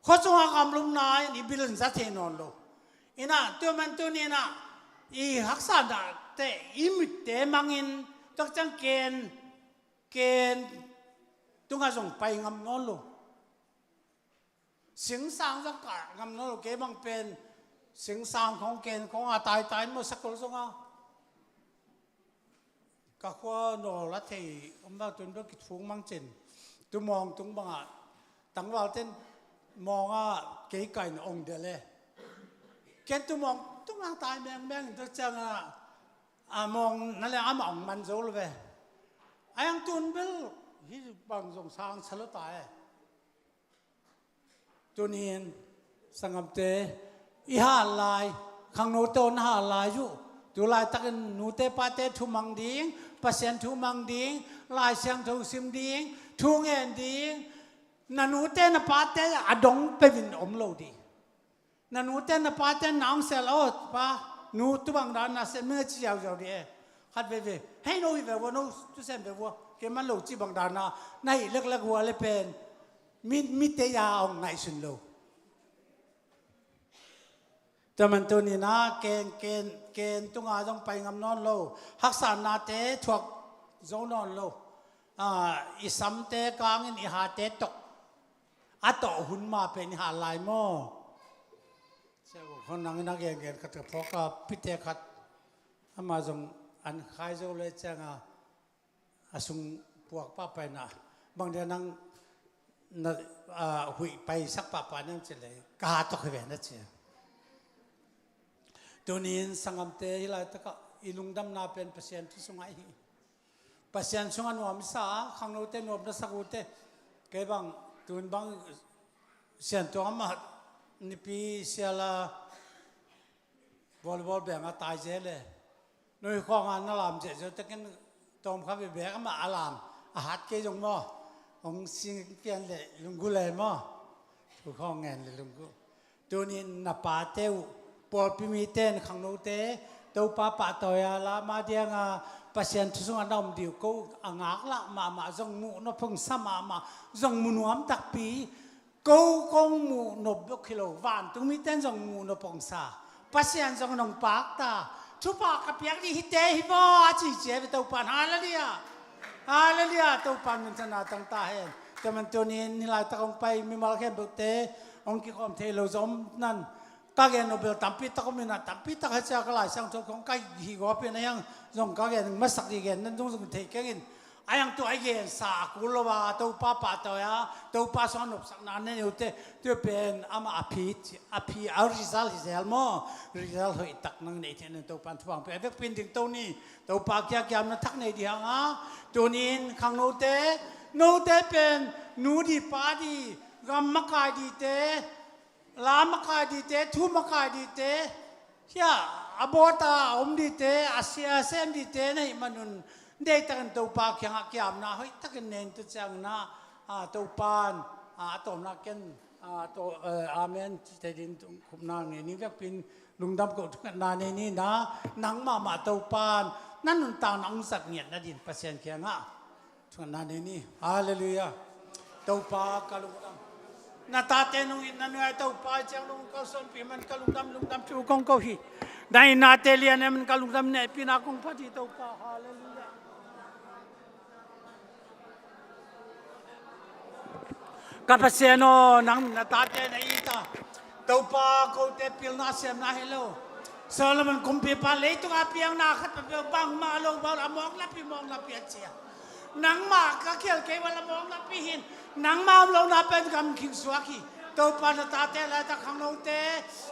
Khuacunga kamlumna in i bil in za thei nawn lo. Ina tuaman tuninah i haksa dahte i mitte mangin tak ciang ken ken tunga zong pai ngam nawn lo. Singsang zong kah ngam nawn lo kei bang pen singsang khong ken khong a taitai maw sakol zonga ka khua nawl a thei om bang tun bang kithung mang cin tumawng tung bangah tangval ten mawnga kei kain ong dele ken tumawng tunga tai mengmeng in tua cianga a mawng na le ama ong man zo lo ve. A yang tun bel hi bang zong sang sa lo ta e. Tunin sangamte i hal lai khangnote on hal lai uh tu laitakin nute pate thumang ding Pasian thumang ding Lai Siangtho sim ding thu ngen ding na nute na pate a dong peuhin om lo ding. Na nute na pate na ong sel aw pa nu tu bang dan na sem mi na ci ziauziau dih e. Khat veve hei no hi ve vua no tu sem ve vua kei man lo ci bang dan na na hi leklek vua le pen mi mite ya ong ngaihsun lo. Taman tuninah ken ken ken tunga zong pai ngam nawn lo haksatnate thuak zo nawn lo. I samte kangin i hate tawh a tawh hun ma pen i hal lai maw? Sia uh khon nangin a gengen khat ka phawk a pite khat ama zong an khai zo le cianga a sung puak pahpaina bang dia nang na huih paisak pahpah niam ci le ka ha tawk hi ve na cia. Tunin sangamte hi laitakah i lungdamna pen Pasian thu sungah i hi. Pasian sungah nuam i sa a khangnote nuam na sak uhte kei bang tun bang siantuang amah nipi siala volleyball beng a tai zel e. Nui khuanga na lam ziahziah takin tawmkha bebek amah a lam a hat kei zong maw hong sing pian le lunggu le maw? Thu khawng ngen le lunggu. Tunin na pate uh pawlpi mite in khangnote Topa pahtawi a lama dianga Pasian thu sungah na om dih uh ko a ngaklah mahmah zong muh nop hong sa mahmah zong mu nuam takpi Ko kong muh nop bek hi lo, vantung mite in zong muh nop hong sa. Pasian zong nong pakta. Thupha ka piak ding hite hi maw a ci cia ve Topan. Halleluiah. Halleluiah. Topan min thangna tang ta hen. Tua man tunin hih laitak hong pai mimal khempeuhte hong kikhawm thei lo zom nan ka gen nop bel tampi tak om inah, tampi tak hi cia ka Lai Siangtho khong ka hih gawp in a hiang zong ka gen masak ding gen nan zong zong thei keng in. A hiang tua i gensa a kul lo a Topa pahtawi a Topa sung a nopsakna na neute tua pen amah a phi, a phi a result hi zel maw? Result hoih tak nang nei theihna Topan thupha hong pia vekpi in ding to ni. Topa kia kiamna thak nei ding hang a, tunin khangnote, note pen nu ding pa ding, gam makai dingte, la makai dingte, thu makai dingte, hia, a bawta a om dingte, a sia a sem dingte na hih manun deitakin Topa kiangah kiamna hoih takin nen tu ciangin ah, ah, Topan, ah, a tawmna ken, ah, to, eh, amen ci thei din khupna nei ni vekpi in lungdam ko thungetna nei ni na, nang mahmah Topan na nuntakna hong zat ngiat nadin Pasian kiangah thungetna nei ni. Halleluiah. Topa ka lungdam. Na tate nung in na nuai Topa ciang lung ka suanpi man ka lungdam, lungdam thu kong ko hi. Na in nate lian em ka lungdam nehpina kong phat hi Topa. Halleluiah. Ka Pasian aw, nang na tate na it a. Topa kote pilna siamna hi lo. Solomon kumpipa leitunga piangna khat peuhpeuh bangmah lo bang a mawk napi mawk napi a cia. Nangmah ka khial kei val a mawk napi hin. Nangmah om lo na pen gam khing suak hi. Topa na tate laitak khangnote.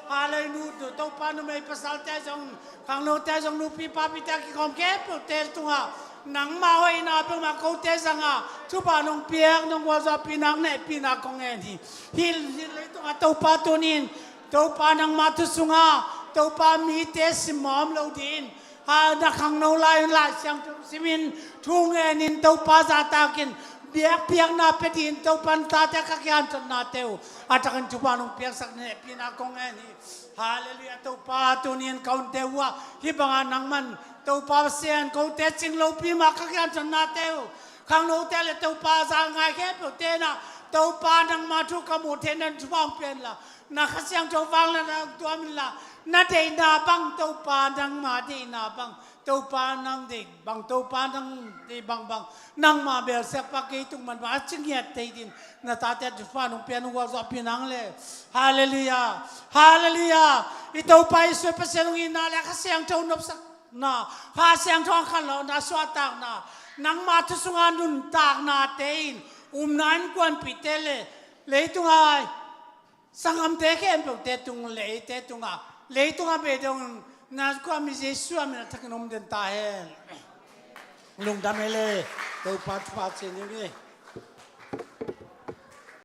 Halleluiah. Topa numei pasalte zong khangnote zong nupi papite a kikhawm khempeuhte tungah nangmah hoihna peuhmah kote zanga thupha nong piak nong gualzawhpih nak nehpihna kong ngen hi. Hih, hih leitungah Topa tunin Topa nangmah thu sunga Topa mite simmawh om lo dingin, ha, na khangno lai-un Lai Siangtho simin thu ngenin Topa zahtakin biakpiakna pia dingin Topa na tate ka kihanthawnate uh a takin thupha nong piaksak nehpihna kong ngen hi. Halleluiah. Topa tunin ka hunte uh ah hih banga nangman Topa Pasian kote cing lopi mah ka kihanthawnate uh khangnote le Topa za ngai khempeuhte na Topa nangma thu ka muh theih nan thupha hong pia inla na Kha Siangtho vangliatna hong tuam inla na deihna bang Topa nangma deihna bang Topa nang deih bang Topa nang deih bangbang nangma belsiakpa kei tung man bang a ci ngiat thei din na tate thupha nong pia nong gualzawhpih nang le. Halleluiah. Halleluiah. I Topa Jesuh Pasian hong itna le Kha Siangtho nopsakna, Kha Siangtho a khanlawhna suahtakna, nangma thu sunga nuntaknate in umna innkuanpihte le leitunga sanggamte khempeuhte tung le eite tungah leitunga beidong na kua mi Jesuh a min a thakin om den ta hen. Lungdam hei le. Topa thupha cia ni.